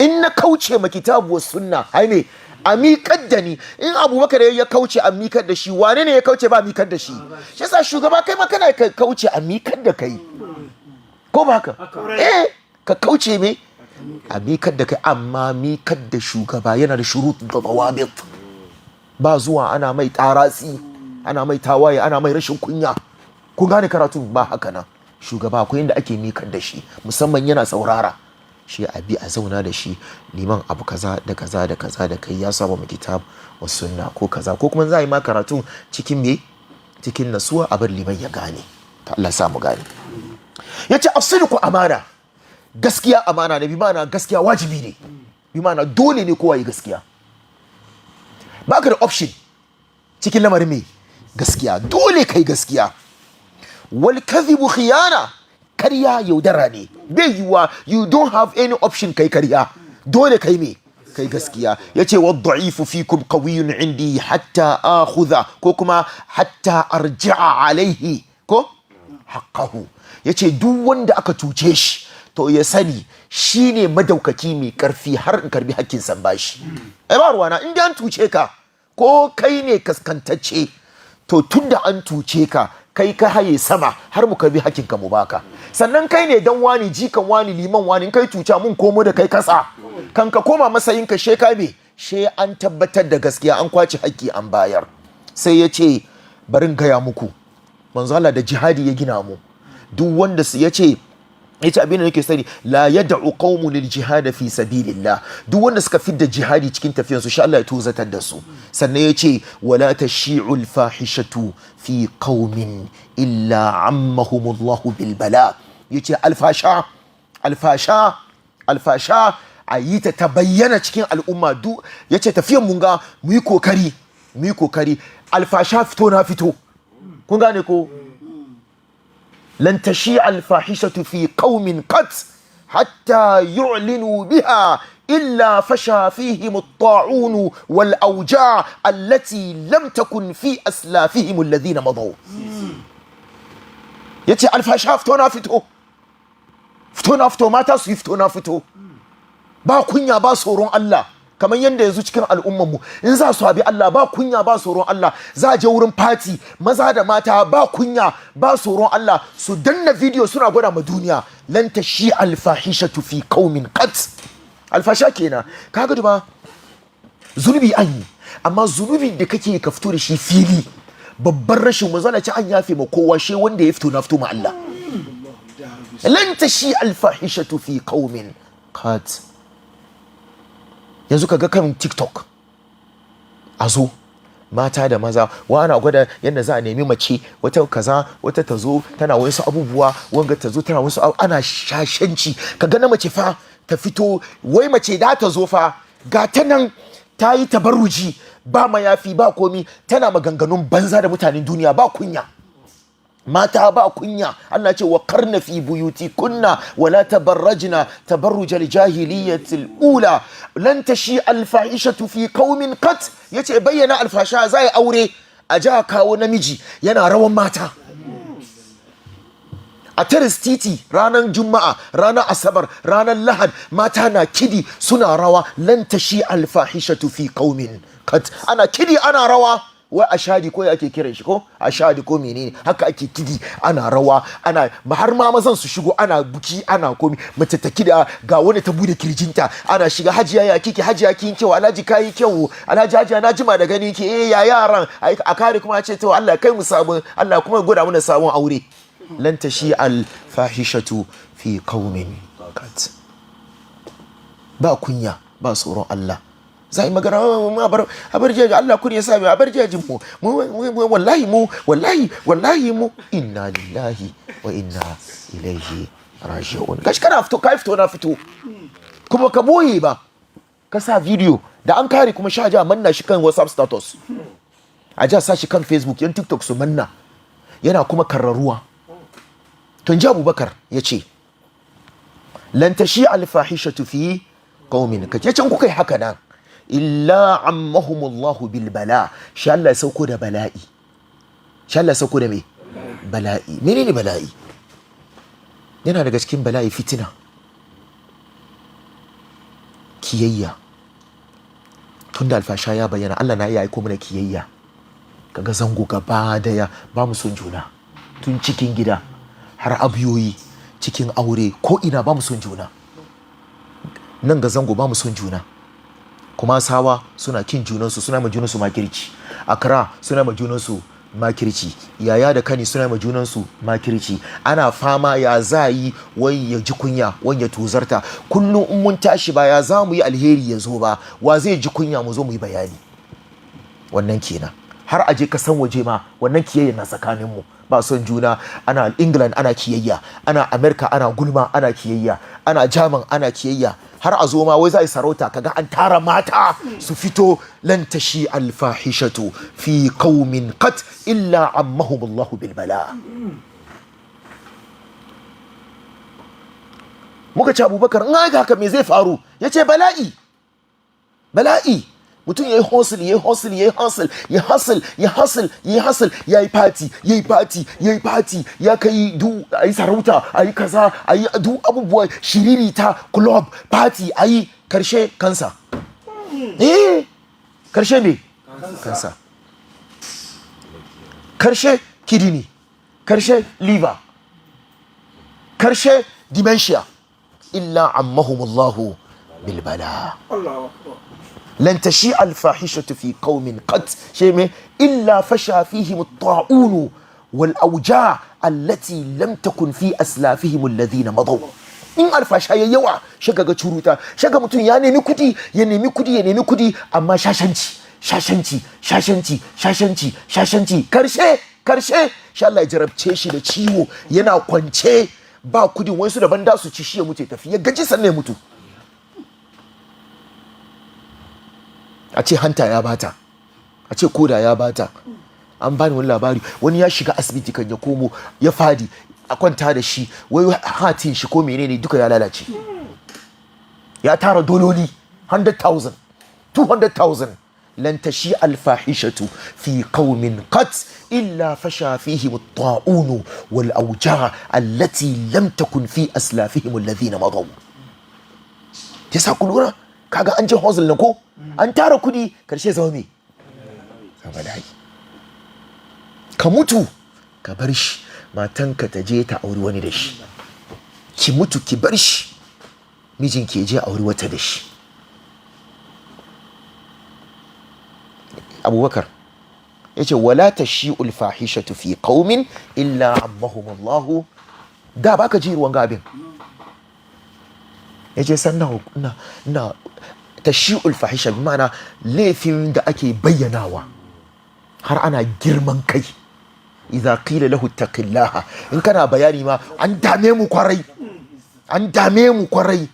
in na kauce ma kitabu wa sunna, ai me a miƙar da ni. In Abubakar ya kauce a miƙar da shi, wane ne ya kauce ba miƙar da shi? Shi yasa shugaba kai ma kana ka kauce a miƙar da kai, ko ba haka? Eh, ka kauce me a miƙar da kai. Amma miƙar da shugaba yana da shurut da dawabit. Ba zuwa ana mai taratsi, ana mai tawaye, ana mai rashin kunya. Kun gane karatu? Ba haka nan. Shugaba akwai inda ake miƙar da shi, musamman yana saurara shi, a bi a zauna da shi, liman abu kaza da kaza da kaza da kai ya saba mu kitab wa sunna ko kaza, ko kuma za a yi ma karatu cikin me, cikin nasuwa, a bar liman ya gane. Ta Allah sa mu gane. Yace as-sidqu amana, gaskiya amana ne, bi ma'ana gaskiya wajibi ne, bi ma'ana dole ne kowa yi gaskiya. Baka da option cikin lamarin me gaskiya, dole kai gaskiya. Wal kadhibu khiyana, karya yaudara ne, bai yiwuwa, you don't have any option kai karya, dole kai me kai gaskiya. Yace wa da'ifu fikum qawiyyun indi hatta akhudha, ko kuma hatta arji'a alaihi ko haqqahu. Yace duk wanda aka cuce shi to ya sani shine madaukaki mai karfi har in karbi hakkin san bashi. Ai ba ruwana in dai an cuce ka, ko kai ne kaskantacce, to tunda an cuce ka, kai ka haye sama har mu karbi hakkin ka mu baka. Sannan kai ne dan wani, jikan wani, liman wani, in kai cuca mun komo da kai kasa, kan ka koma masayin ka she ka me she an tabbatar da gaskiya, an kwace hakki an bayar. Sai ya ce barin gaya muku, manzo Allah da jihadi ya gina mu. Duk wanda su yace, yace abin da nake sani, la yad'u qaumun lil jihad fi sabilillah, duk wanda suka fidda jihadi cikin tafiyan su, sha Allah ya tozatar da su. Sannan yace wala tashi'u al fahishatu fi qaumin illa ammahumullahu bil bala. Yace alfasha, alfasha, alfasha a yi ta ta bayyana cikin al'umma, duk yace tafiyan mun ga mu yi kokari, mu yi kokari alfasha fito na fito. Kun gane ko? Lan tashi alfahishatu fi qaumin qat hatta yu'linu biha illa fasha fihim at-ta'un wal awja' allati lam takun fi aslafihim alladhina madaw. Yace alfasha fito na fito, fito na fito, mata su yi fito na fito, ba kunya, ba tsoron Allah, kamar yadda yanzu cikin al'ummanmu in za su abi Allah, ba kunya, ba tsoron Allah. Za a je wurin party, maza da mata, ba kunya, ba tsoron Allah, su danna video suna gwada ma duniya. Lan tashi alfahishatu fi qaumin qat. Alfasha kenan. Kaga duba, zunubi an yi, amma zunubi da kake ka fito da shi fili, babban rashin manzo ce an yafe ma kowa, shi wanda ya fito na fito ma Allah. Lan tashi alfahishatu fi qaumin qat. Yanzu kaga kan TikTok, a zo mata da maza, wa ana gwada yadda za a nemi mace, wata kaza, wata ta zo tana wasu abubuwa, wanga ta zo tana wasu ana shashanci. Ka ga na mace fa ta fito, wai mace da ta zo fa, ga ta nan ta yi tabarruji, ba mayafi, ba komi, tana maganganun banza da mutanen duniya, ba kunya. Mata ba kunya. Allah ce wa qarna fi buyuti kunna wala tabarrajna tabarrujal jahiliyyatil ula. Lan tashi alfahishatu fi qaumin qat. Yace bayyana alfasha, zai aure a ja kawo namiji yana rawan mata a taris titi ranar Juma'a, ranar Asabar, ranar Lahad, mata na kidi suna rawa. Lan tashi alfahishatu fi qaumin qat. Ana kidi, ana rawa, wai a shadi ko ake kiran shi, ko a shadi ko menene, haka ake kidi, ana rawa, ana har ma mazan su shigo, ana buki, ana komi. Mace ta kida, ga wani ta bude kirjinta, ana shiga, "Hajiya, ya kike? Hajiya, kin kyau. Alhaji, kayi kyau. Alhaji, hajiya, na jima da gani ki. Eh, ya yaran?" A kare kuma ce, "To, Allah kai mu sabon, Allah kuma ya gwada mana sabon aure." Lan tashi al fahishatu fi qaumin qat. Ba kunya, ba tsoron Allah. Za a yi magana, a bar jeji Allah kun ya sami, a bar jejin mu, wallahi mu, wallahi, wallahi mu, inna lillahi wa inna ilaihi raji'un. Gashi kana fito, kai fito na fito, kuma ka boye ba, ka sa video da an kare kuma sha ja manna shi kan WhatsApp status, a ja sa shi kan Facebook, yan TikTok su manna, yana kuma karraruwa. Tun ji Abubakar ya ce lan tashi alfahishatu fi qaumin kace can kuka yi haka nan illa ammahumullahu bil bala. Sha Allah ya sauko da bala'i. Sha Allah ya sauko da me? Bala'i. Menene bala'i? Yana daga cikin bala'i fitina, kiyayya. Tunda alfasha ya bayyana, Allah na iya aiko mana kiyayya. Kaga zango gaba daya ba mu son juna, tun cikin gida har abiyoyi, cikin aure, ko ina ba mu son juna. Nan ga zango ba mu son juna, kuma sawa suna kin junansu, suna ma junansu makirci. Accra suna ma junansu makirci, yaya da kani suna ma junansu makirci. Ana fama ya za yi wani ya ji kunya, wani ya tozarta. Kullum in mun tashi, ba ya za mu yi alheri ya zo ba, wa zai ji kunya mu zo mu yi bayani. Wannan kenan. Har aje kasan waje ma wannan kiyayya na tsakaninmu, ba son juna. Ana England ana kiyayya, ana America ana gulma, ana kiyayya, ana German ana kiyayya, har a zo ma wai za a yi sarauta, kaga an tara mata su fito. Lan tashi alfahishatu fi qaumin qat illa ammahumullahu bil bala. Muka ce, Abubakar, in haka haka me zai faru? Ya ce bala'i, bala'i. Mutum ya yi hustle, ya yi hustle, ya yi hustle, ya hustle, ya hustle, ya yi hustle, ya yi party, ya yi party, ya yi party, ya kai du a yi sarauta, a yi kaza, a yi duk abubuwa, shiririta, club, party, a yi, karshe kansa. Eh, karshe me? Kansa. Karshe kidney, karshe liver, karshe dementia. Illa ammahumullahu bil bala. Allahu akbar. لن تشيع الفاحشة في قوم قط شيء إلا فشى فيهم الطاعون والأوجاع التي لم تكن في أسلافهم الذين مضوا. In alfasha ya yawa, shaga ga curuta, shaga mutum ya nemi kudi, ya nemi kudi, ya nemi kudi, amma shashanci, shashanci, shashanci, shashanci, shashanci, karshe, karshe sha Allah ya jarabce shi da ciwo, yana kwance ba kudin, wasu daban da su ci, shi ya mutu ya tafi, ya gaji sannan ya mutu. A ce hanta ya bata, a ce koda ya bata. An bani wani labari, wani ya shiga asibiti, kan ya komo ya fadi. a kwanta da shi, wai hatin shi ko menene duka ya lalace. Ya tara dololi 100,000, 200,000. Lan tashi alfahishatu fi qaumin qat illa fasha fihim at-ta'un wal awja' allati lam takun fi aslafihim alladhina madaw. Yasa ku lura, kaga an je hustle na ko an tara kudi, karshe zama me? Zama bala'i. Ka mutu ka bar shi, matanka ta je ta auri wani da shi. Ki mutu ki bar shi, mijinki ya je auri wata da shi. Abubakar ya ce, wala tashi'ul fahishatu fi qaumin illa ammahum. Da baka ji ruwan gabin ya ce sannan na tashi'ul fahisha, bi ma'ana laifin da ake bayyanawa har ana girman kai. Idza qila lahu taqillaha, in kana bayani ma an dame mu kwarai, an dame mu kwarai.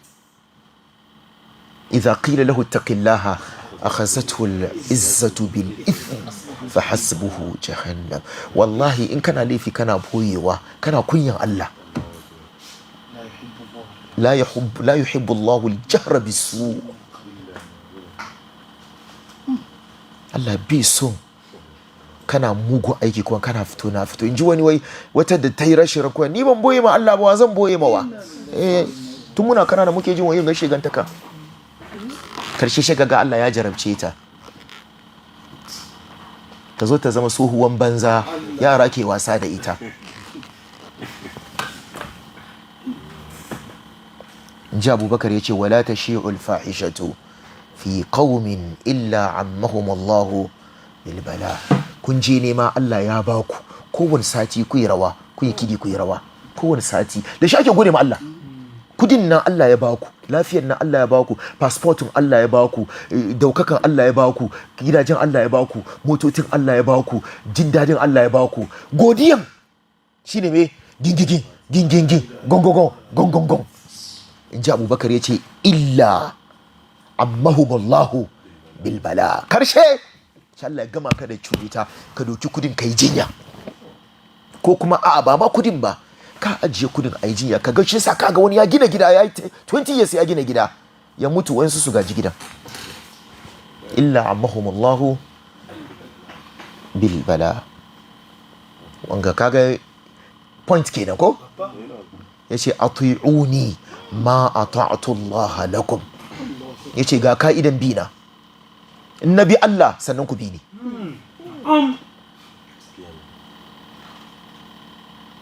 Idza qila lahu taqillaha akhazathu al-izzatu bil ithm fa hasbuhu jahannam. Wallahi in kana laifi kana boyewa, kana kunyan Allah. La yuhibbu Allahu al-jahra bisu. Allah bai son kana mugun aiki kuma kana fito na fito. In ji wani wai wata da ta yi rashin rakuwa, ni ban boye ma Allah ba, wa zan boye mawa? Eh, tun muna kanana muke jin wayin gashi gantaka. Karshe shi ga Allah ya jarabce ta, ta zo ta zama tsohuwan banza, yara ke wasa da ita. In ji Abubakar ya ce, wala tashi'ul fahishatu fi qaumin illa ammahum Allahu bil bala. Kun je nema, Allah ya baku. Kowane sati ku yi rawa, ku yi kidi, ku yi rawa kowane sati. Da shi ake gode ma Allah. Kudin nan Allah ya baku, lafiyar nan Allah ya baku, passportin Allah ya baku, daukakan Allah ya baku, gidajen Allah ya baku, motocin Allah ya baku, jin dadin Allah ya baku. Godiyan shine me? Gingigin gingingin gongogon gongongon. In ji Abubakar ya ce, illa ammahumullahu bilbala. Karshe insha Allah ya gama ka da cuta, ka doki kudin kai jinya, ko kuma a'a, ba ma kudin ba, ka ajiye kudin a yi jinya. Ka ga shi sa kaga wani ya gina gida, ya yi 20 years ya gina gida, ya mutu, wayansu su gaji gidan. Illa ammahumullahu bilbala. Wanga kaga point kenan ko? Yace, ati'uni ma ata'tu Allah lakum. Yace ga ka'idan bina, in na bi Allah sannan ku bi ni.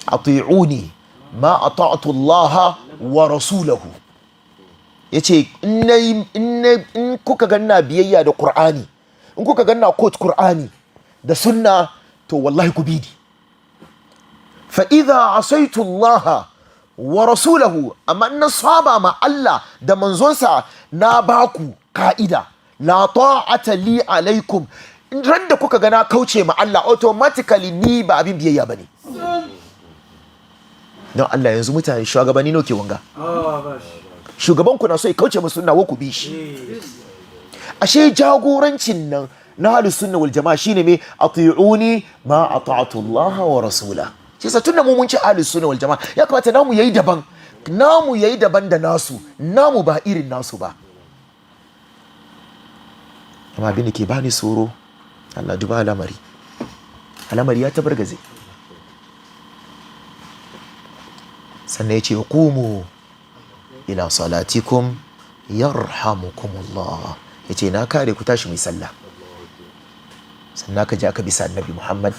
Ati'uni ma ata'tu Allah wa rasulahu. Yace in nayi in kuka ganna biyayya da Qur'ani, in kuka ganna quote Qur'ani da sunna, to wallahi ku bi ni. Fa idza asaitu Allah wa rasulahu, amma in na saba ma Allah da manzonsa, na baku ka'ida, la ta'ata li alaikum. Ran da kuka ga na kauce ma Allah, automatically ni ba abin biyayya bane. Don Allah yanzu mutane, shugabanni nawa ke wanga? Ah, ba shi. Shugaban ku na so ya kauce ma sunna, wa ku bi shi? Ashe jagorancin nan na ahlus sunna wal jama'a shine me? Ati'uni ma ata'tu Allah wa rasula. Shi yasa tunda mu mun ci ahlus sunna wal jama'a, ya kamata namu yayi daban, namu yayi daban da nasu, namu ba irin nasu ba. Amma abin da ke bani tsoro, Allah duba al'amari, al'amari ya tabargaze. Sannan ya ce, qumu ila salatikum yarhamukumullah. Ya ce na kare, ku tashi mai sallah. Sannan ka ji aka bisa Annabi Muhammad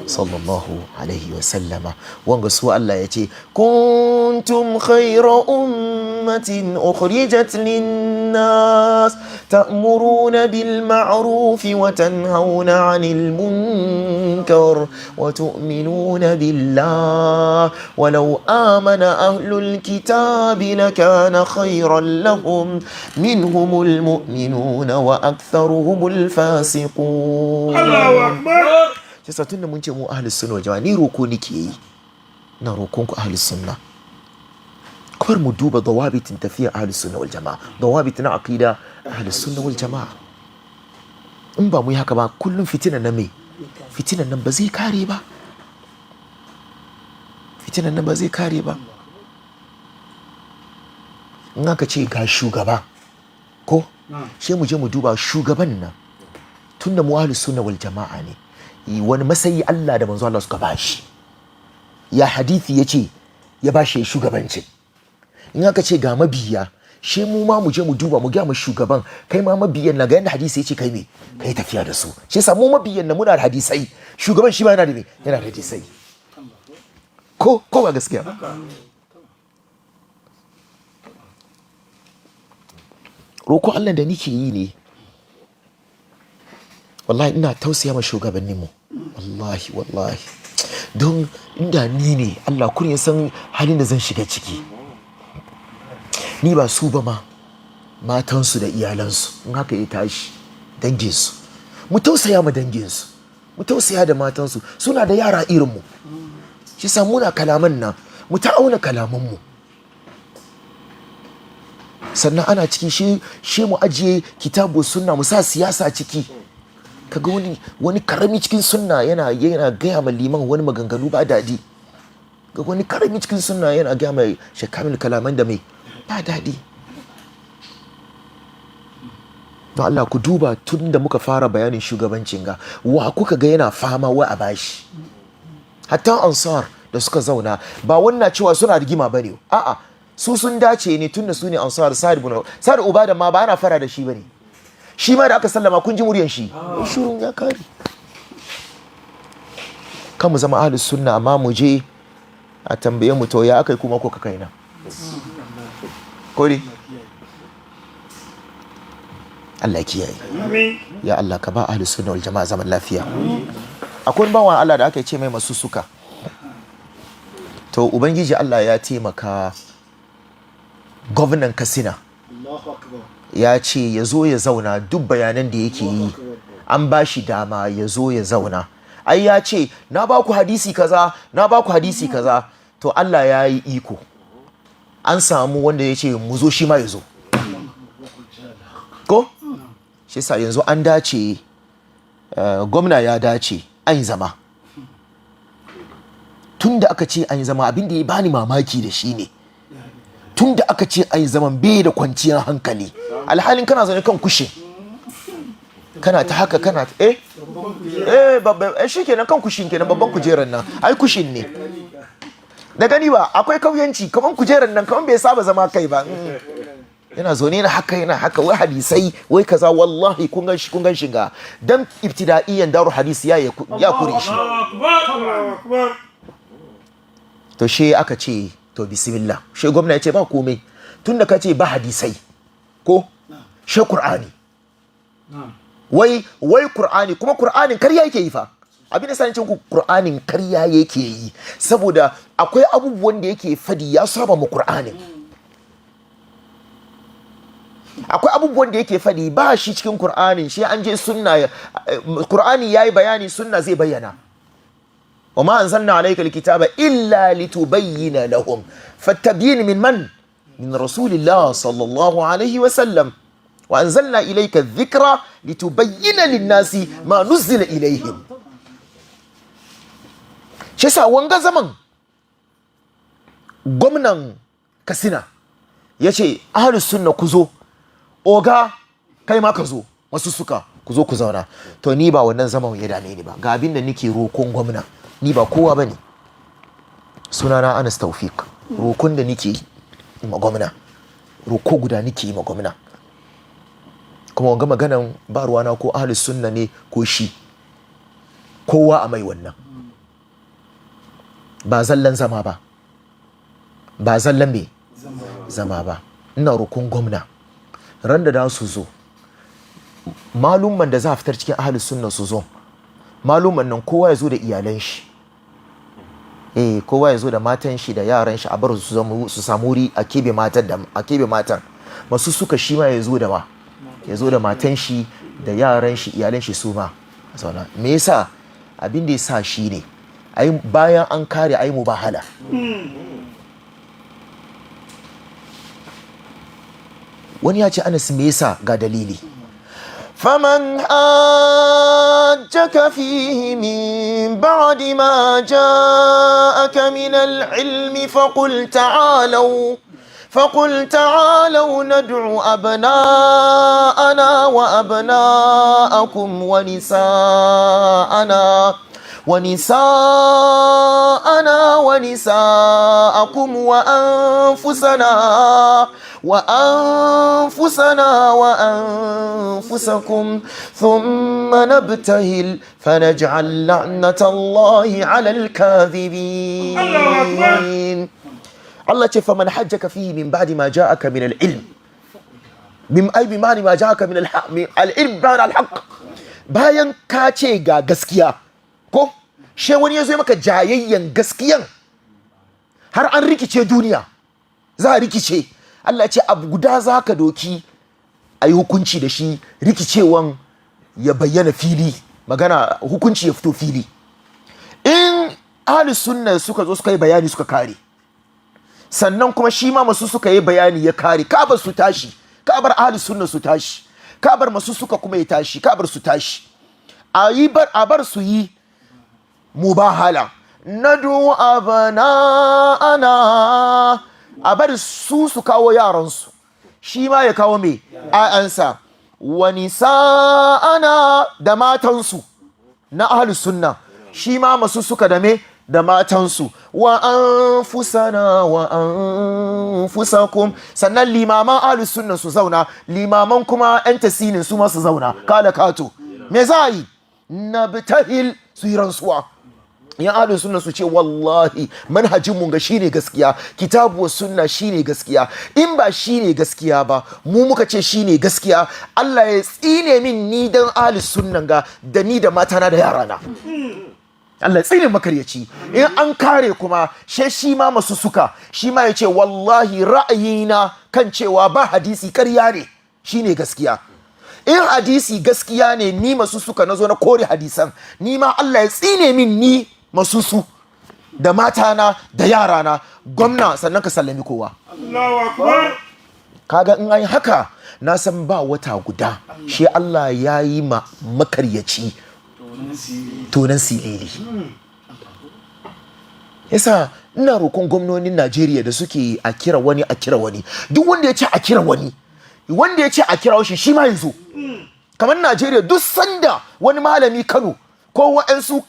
sallallahu alaihi wa sallama. Wanga su Allah ya ce, kuntum khayra ummatin ukhrijat linnas ta'muruna bil ma'ruf wa tanhauna 'anil munkar wa tu'minuna billah, walau amana ahlul kitabi lakana khayran lahum, minhumul mu'minuna wa aktharuhumul fasiqun. Allahu Akbar. Shi sa tunda mun ce mu ahlus sunna wal jama'a, ni roko nake yi, na roƙon ku ahlus sunna, kawar mu duba dawabitin tafiya ahlus sunna wal jama'a, dawabit na aqida ahlus sunna wal jama'a. In ba mu yi haka ba, kullum fitina na me, fitinan nan ba zai kare ba. Fitinan Fitinan nan ba zai kare ba. In aka ce ga shugaba ko, sai mu je mu duba shugaban nan, tunda mu ahlus sunna wal jama'a ne, wani masayi Allah da manzo Allah suka bashi, ya hadithi yace ya bashi shugabancin. In aka ce ga mabiya, she mu ma mu je mu duba mu ga mu shugaban, kai ma mabiyan na ga yanda hadisi yace kai me kai tafiya da su. Shi yasa mu mabiyan na muna da hadisai, shugaban shi ma yana da me, yana da hadisai. Ko ba gaskiya ba? Roko Allah da nike yi ne, wallahi ina tausaya ma shugabanninmu, wallahi wallahi, don inda ni ne Allah kun ya san halin da zan shiga ciki. Ni ba su ba ma, matansu da iyalansu, in haka ya tashi danginsu, mu tausaya ma danginsu, mu tausaya da matansu, suna da yara irinmu. Shi sa muna kalaman nan, mu ta auna kalamanmu. Sannan ana ciki shi mu ajiye kitabu sunna, mu sa siyasa ciki. Kaga wani karami cikin sunna yana gaya ma liman wani maganganu ba daɗi. Ga wani karami cikin sunna yana gaya ma shekamil kalaman da mai ba daɗi. Don Allah ku duba, tun da muka fara bayanin shugabancin ga, wa kuka ga yana fama wa a bashi? Hatta ansar da suka zauna, ba wannan cewa suna rigima bane, a'a, su sun dace ne tunda su ne ansar. Sa'ad ibn Sa'ad Ubada ma ba ana fara da shi bane, shi ma da aka sallama kun ji muryan shi, shurun ya kare. Kan mu zama ahlus sunna amma mu je a tambaye mu, to ya akai kuma ko ka kaina kori. Allah kiyaye. Ya Allah ka ba ahlus sunna wal jama'a zaman lafiya. Akwai bawan Allah da aka ce mai masu suka, to ubangiji Allah ya taimaka, gwamnan Katsina ya ce ya zo ya zauna, duk bayanan da yake yi an ba shi dama ya zo ya zauna. Ai ya ce na ba ku hadisi kaza, na ba ku hadisi kaza. To Allah ya yi iko, an samu wanda ya ce mu zo, shi ma ya zo ko. Shi sa yanzu an dace, gwamna ya dace an yi zama. Tun da aka ce an yi zama, abin da ya bani mamaki da shi ne, tun da aka ce an yi zaman bai da kwanciyar hankali, alhalin kana zaune kan kushin, kana ta haka, kana ta babban shi kenan kan kushin kenan, babban kujerar nan, ai kushin ne da gani ba akwai kauyanci, kaman kujerar nan kaman bai saba zama kai ba. Yana zaune yana haka, yana haka, wai hadisai, wai kaza. Wallahi kun gan shi, kun gan shi ga dan ibtida'iyyan daru hadisi ya ya kure shi. To she aka ce to bismillah, she gwamna ya ce ba komai, tunda ka ce ba hadisai ko she qur'ani, wai qur'ani, kuma qur'anin karya yake yi fa. Abin da sanin cin ku qur'anin karya yake yi, saboda akwai abubuwan da yake fadi ya saba mu qur'anin. Akwai abubuwan da yake fadi ba shi cikin qur'anin, shi an je sunna, qur'ani yayi bayani, sunna zai bayyana. Wa ma anzalna alayka alkitaba illa litubayyana lahum, fattabyin min man min rasulillah sallallahu alaihi wa sallam, wa anzalna ilayka dhikra litubayyana lin-nasi ma nuzila ilayhim. Shi sa wanga zaman gwamnan Katsina ya ce ahlus sunna ku zo, oga kai ma ka zo, wasu suka ku zo ku zauna. To ni ba wannan zaman ya dame ni ba, ga abin da nake rokon gwamna, ni ba kowa bane, sunana Anas Taufik. Rokon da nake ma gwamna, roko guda nake yi ma gwamna, kuma wanga maganan ba ruwana ko ahlus sunna ne ko shi, kowa a mai wannan, ba zallan zama ba, ba zallan me zama ba. Ina rokon gwamna, ran da su zo, malumman da za a fitar cikin ahlus sunna su zo, malumman nan kowa ya zo da iyalan shi, kowa ya zo da matan shi da yaran shi, a bar su su samu wuri a kebe matan, da a kebe matan masu suka, shi ma ya zo da ma ya zo da matan shi da yaran shi, iyalan shi, su ma zauna. Me yasa? Abin da yasa shi ne, ai bayan an kare ai mubahala. Wani ya ce Anas me yasa? Ga dalili. فمن حاجك فيه من بعد ما جاءك من العلم فقل تعالوا ندع أبناءنا وأبناءكم ونساءنا ونساءكم وأنفسنا وأنفسكم ثم نبتهل فنجعل لعنة الله على الكاذبين. الله ce فمن حجك فيه من بعد ما جاءك من العلم، من أي بمعنى ما جاءك من الحق، من العلم بمعنى الحق. Bayan ka ce ga gaskiya ko she wani ya zo maka jayayyan gaskiyan, har an rikice, duniya za a rikice. Allah ya ce abu guda za ka doki a yi hukunci da shi, rikicewan ya bayyana fili, magana hukunci ya fito fili. In ahli sunna suka zo suka yi bayani suka kare, sannan kuma shi ma masu suka yi bayani ya kare, kabar su tashi, kabar ahli sunna su tashi, kabar masu suka kuma ya tashi, kabar su tashi, a yi bar a bar su yi mubahala. Nadu abna'ana, a bar su su kawo yaransu, shi ma ya kawo mai a'ansa, wa nisa'ana, da matansu na ahli sunna, shi ma masu suka da me da matansu, wa anfusana wa anfusakum. Sannan limaman ahli sunna su zauna, limaman kuma yan tasinin su ma su zauna. Kala kato me za a yi? Nabtahil, su yi rantsuwa. Yan ahlus sunna su ce wallahi manhajin mun ga shine gaskiya, kitabu wa sunna shine gaskiya. In ba shine gaskiya ba, mu muka ce shine gaskiya, Allah ya tsine min ni dan ahlus sunnan ga da ni da matana da yarana. Allah ya tsine makaryaci. In an kare kuma, she shi ma masu suka shi ma ya ce wallahi ra'ayina kan cewa ba hadisi karya ne, shine gaskiya. In hadisi gaskiya ne, ni masu suka nazo na kore hadisan, ni ma Allah ya tsine min ni masu su da matana da yarana. Gwamna, sannan ka sallami kowa. Allahu Akbar. Kaga in an yi haka, na san ba wata guda shi Allah ya yi ma makaryaci tonan silili. Yasa ina roƙon gwamnonin Najeriya da suke a kira wani, a kira wani, duk wanda ya ce a kira wani, wanda ya ce a kira shi, shi ma yanzu kamar Najeriya, duk sanda wani malami Kano ko wa'ansu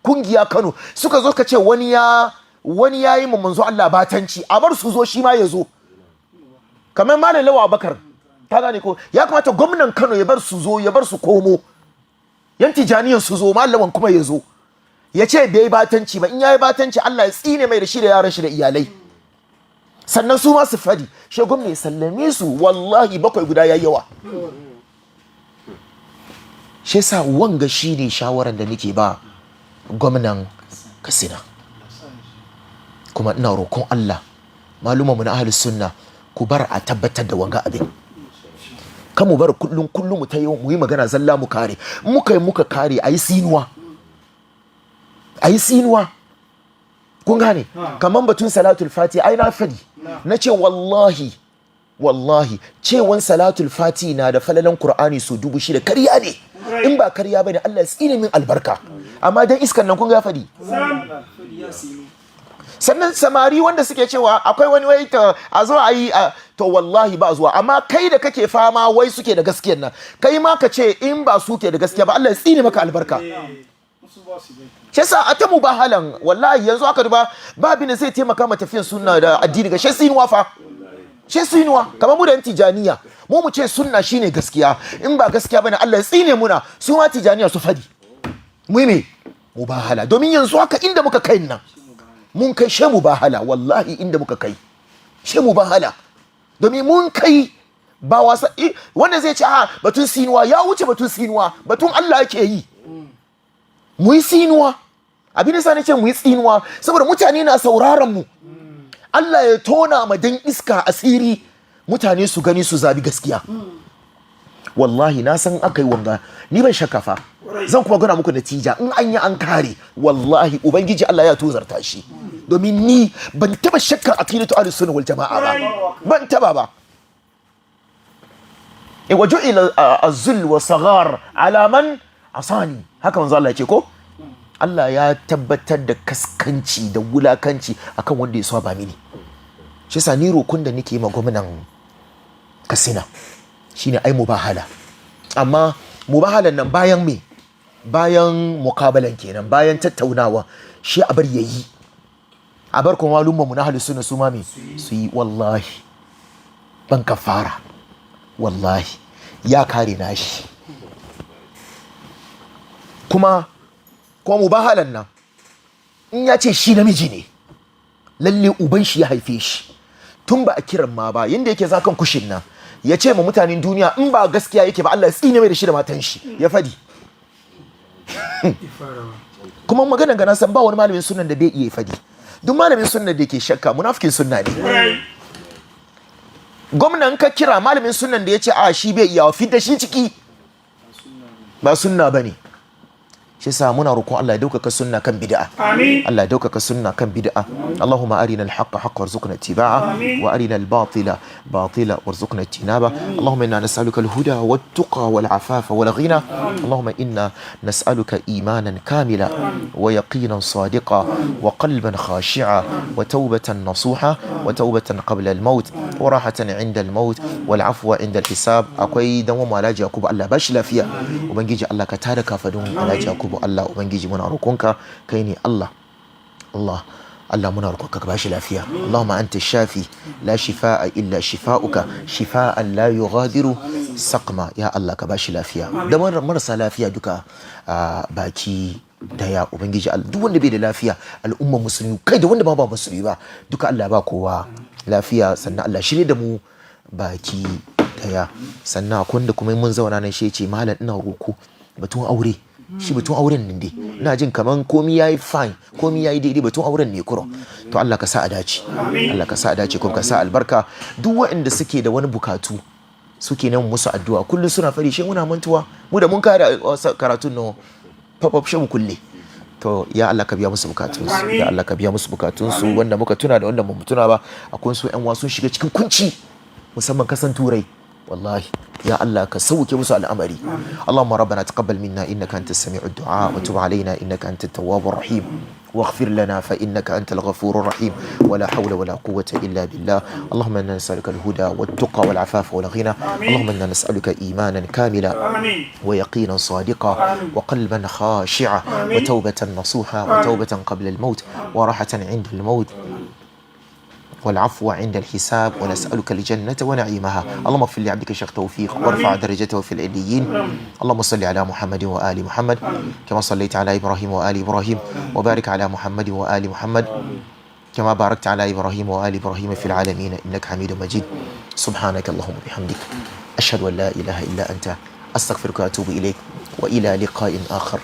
kungiya Kano suka zo ka ce wani ya yi ma manzo Allah batanci, a bar su zo, shi ma ya zo. Kamar Malam Lawa Bakar, ta gane ko? Ya kamata gwamnan Kano ya bar su zo, ya bar su komo, yan Tijaniyan su zo, malaman kuma ya zo ya ce bai batanci ba. In ya yi batanci, Allah ya tsine mai da shi da yaran shi da iyalai. Sannan su ma su fadi, shi gwamna ya sallame su. Wallahi 7 guda yayi yawa. Shi yasa wanga shine shawaran da nake ba gwamnan Katsina. Kuma ina roƙon Allah, malumanmu na ahlus sunna, ku bar a tabbatar da wanga abin. Kan mu bar kullum kullum mu ta yi mu yi magana zalla mu kare, muka yi muka kare, ayi sinuwa, ayi sinuwa. Kun gane? Kaman batun salatul fati, ai na fadi, na ce wallahi wallahi cewan salatul fati na da falalan Qur'ani so 6,000 karya ne. In ba karya bane, Allah ya tsine min albarka. Amma dan iskan nan, kun ga ya fadi. Sannan samari wanda suke cewa akwai wani wai ta a zo a yi to wallahi ba zuwa. Amma kai da kake fama wai suke da gaskiyar nan, kai ma ka ce in ba suke da gaskiya ba, Allah ya tsine maka albarka. Shi yasa a ta mubahalan, wallahi yanzu aka duba, babu ne zai taimaka ma tafiyan sunna da addini ga shi sinuwa fa, shi sinuwa. Kamar mu da yan Tijaniya, mu mu ce sunna shine gaskiya, in ba gaskiya bane Allah ya tsine muna. Su ma Tijaniya su fadi, mu yi me mubahala. Domin yanzu haka inda muka kai nan, mun kai she mubahala. Wallahi inda muka kai she mubahala, domin mun kai ba wasa. Wanda zai ce a batun sinuwa ya wuce batun sinuwa, batun Allah yake yi. Mu yi sinuwa. Abin da sa ce mu yi tsinuwa, saboda mutane na sauraron mu. Allah ya tona ma dan iska asiri, mutane su gani su zabi gaskiya. Wallahi na san aka yi wanga, ni ban shakka fa. Zan kuma gana muku natija in an yi an kare. Wallahi Ubangiji Allah ya tozarta shi, domin ni ban taba shakkar aqidatu ahlus sunna wal jama'a ba, ban taba ba. Wa ju'ila az-zul wa saghar ala man asani. Haka manzo Allah ya ce ko? Allah ya tabbatar da kaskanci da wulakanci akan wanda ya saba mini. Shi yasa ni rokon da nake ma gwamnan Katsina shine ai mubahala. Amma mubahalan nan bayan me? Bayan mukabalan kenan, bayan tattaunawa, shi a bar yayi. A bar kuma malumman mu na ahlus sunna su ma me? Su yi. Wallahi ban kafara, wallahi ya kare nashi. Kuma mubahalan nan, in ya ce shi namiji ne, lalle uban shi ya haife shi, tun ba a kiran ma ba, yanda yake zakan kushin nan, ya ce ma mutanen duniya in ba gaskiya yake ba, Allah ya tsine mai da shi da matan shi, ya fadi. Kuma maganan ga na san ba wani malamin sunan da bai iya fadi. Duk malamin sunan da ke shakka, munafikin sunna ne. Gwamnan ka kira malamin sunan da ya ce a shi bai iya, fi da shi ciki, ba sunna bane. Shi yasa muna roƙon Allah ya daukaka sunna kan bid'a. Amin. Allah ya daukaka sunna kan bid'a. Allahumma arina al-haqqa haqqan warzuqna ittiba'a, wa arina al-batila batila warzuqna ijtinaba. Allahumma inna nas'aluka al-huda wat-tuqa wal-afafa wal-ghina. Allahumma inna nas'aluka imanan kamila wa yaqinan sadiqa wa qalban khashi'a wa tawbatan nasuha wa tawbatan qabla al-maut wa rahatan 'inda al-maut wal 'afwa 'inda al-hisab. Akwai dan uwan Alhaji Yakubu, Allah bashi lafiya. Ubangiji Allah ka tada kafadun Alhaji Yakubu. Allah Ubangiji, muna roƙonka, kai ne Allah. Allah, Allah, muna roƙonka ka bashi lafiya. Allahumma anta shafi, la shifaa illa shifauka, shifaan la yughadiru saqma. Ya Allah, ka bashi lafiya da marasa lafiya duka baki daya. Ubangiji Allah, duk wanda bai da lafiya, al'umma musulmi, kai da wanda ba musulmi ba duka, Allah ba kowa lafiya. Sannan Allah shirye da mu baki daya. Sannan akwai wanda kuma mun zauna nan shi ya ce, "Malam, ina roko batun aure." Shi batun auren nan dai ina jin kaman komi yayi fine, komi yayi daidai, batun auren ne kuro. To Allah ka sa a dace, Allah ka sa a dace, kuma ka sa albarka. Duk waɗanda suke da wani bukatu suke nan musu addu'a, kullum suna fari shi, muna mantuwa mu da mun kare karatun no pop shi mu kulle. To ya Allah, ka biya musu bukatunsu. Ya Allah, ka biya musu bukatunsu, wanda muka tuna da wanda mu tuna ba. Akwai su ƴan wasu shiga cikin kunci, musamman kasan Turai. Wallahi ya Allah, ka sauke musu al'amari. Allahumma rabbana taqabbal minna innaka antas sami'ud du'a, wa tub alaina innaka antat tawwabur rahim, واغفر لنا فإنك أنت الغفور الرحيم، ولا حول ولا قوة إلا بالله. اللهم إنا نسألك الهدى والتقى والعفاف والغنى. اللهم إنا نسألك إيمانا كاملا آمين. ويقينا صادقا وقلبا خاشعا وتوبة نصوحا وتوبة قبل الموت وراحة عند الموت والعفو عند الحساب، ونسألك الجنة ونعيمها. اللهم اغفر لعبدك الشيخ توفيق وارفع درجته في العليين. اللهم صل على محمد وآل محمد كما صليت على إبراهيم وآل إبراهيم، وبارك على محمد وآل محمد كما باركت على إبراهيم وآل إبراهيم في العالمين إنك حميد مجيد. سبحانك اللهم وبحمدك، أشهد أن لا إله إلا أنت، أستغفرك وأتوب إليك، وإلى لقاء آخر،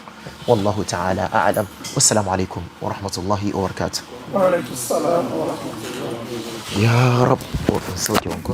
والله تعالى أعلم، والسلام عليكم ورحمة الله وبركاته. وعليكم السلام ورحمة الله. Ya rab, sauke wanko.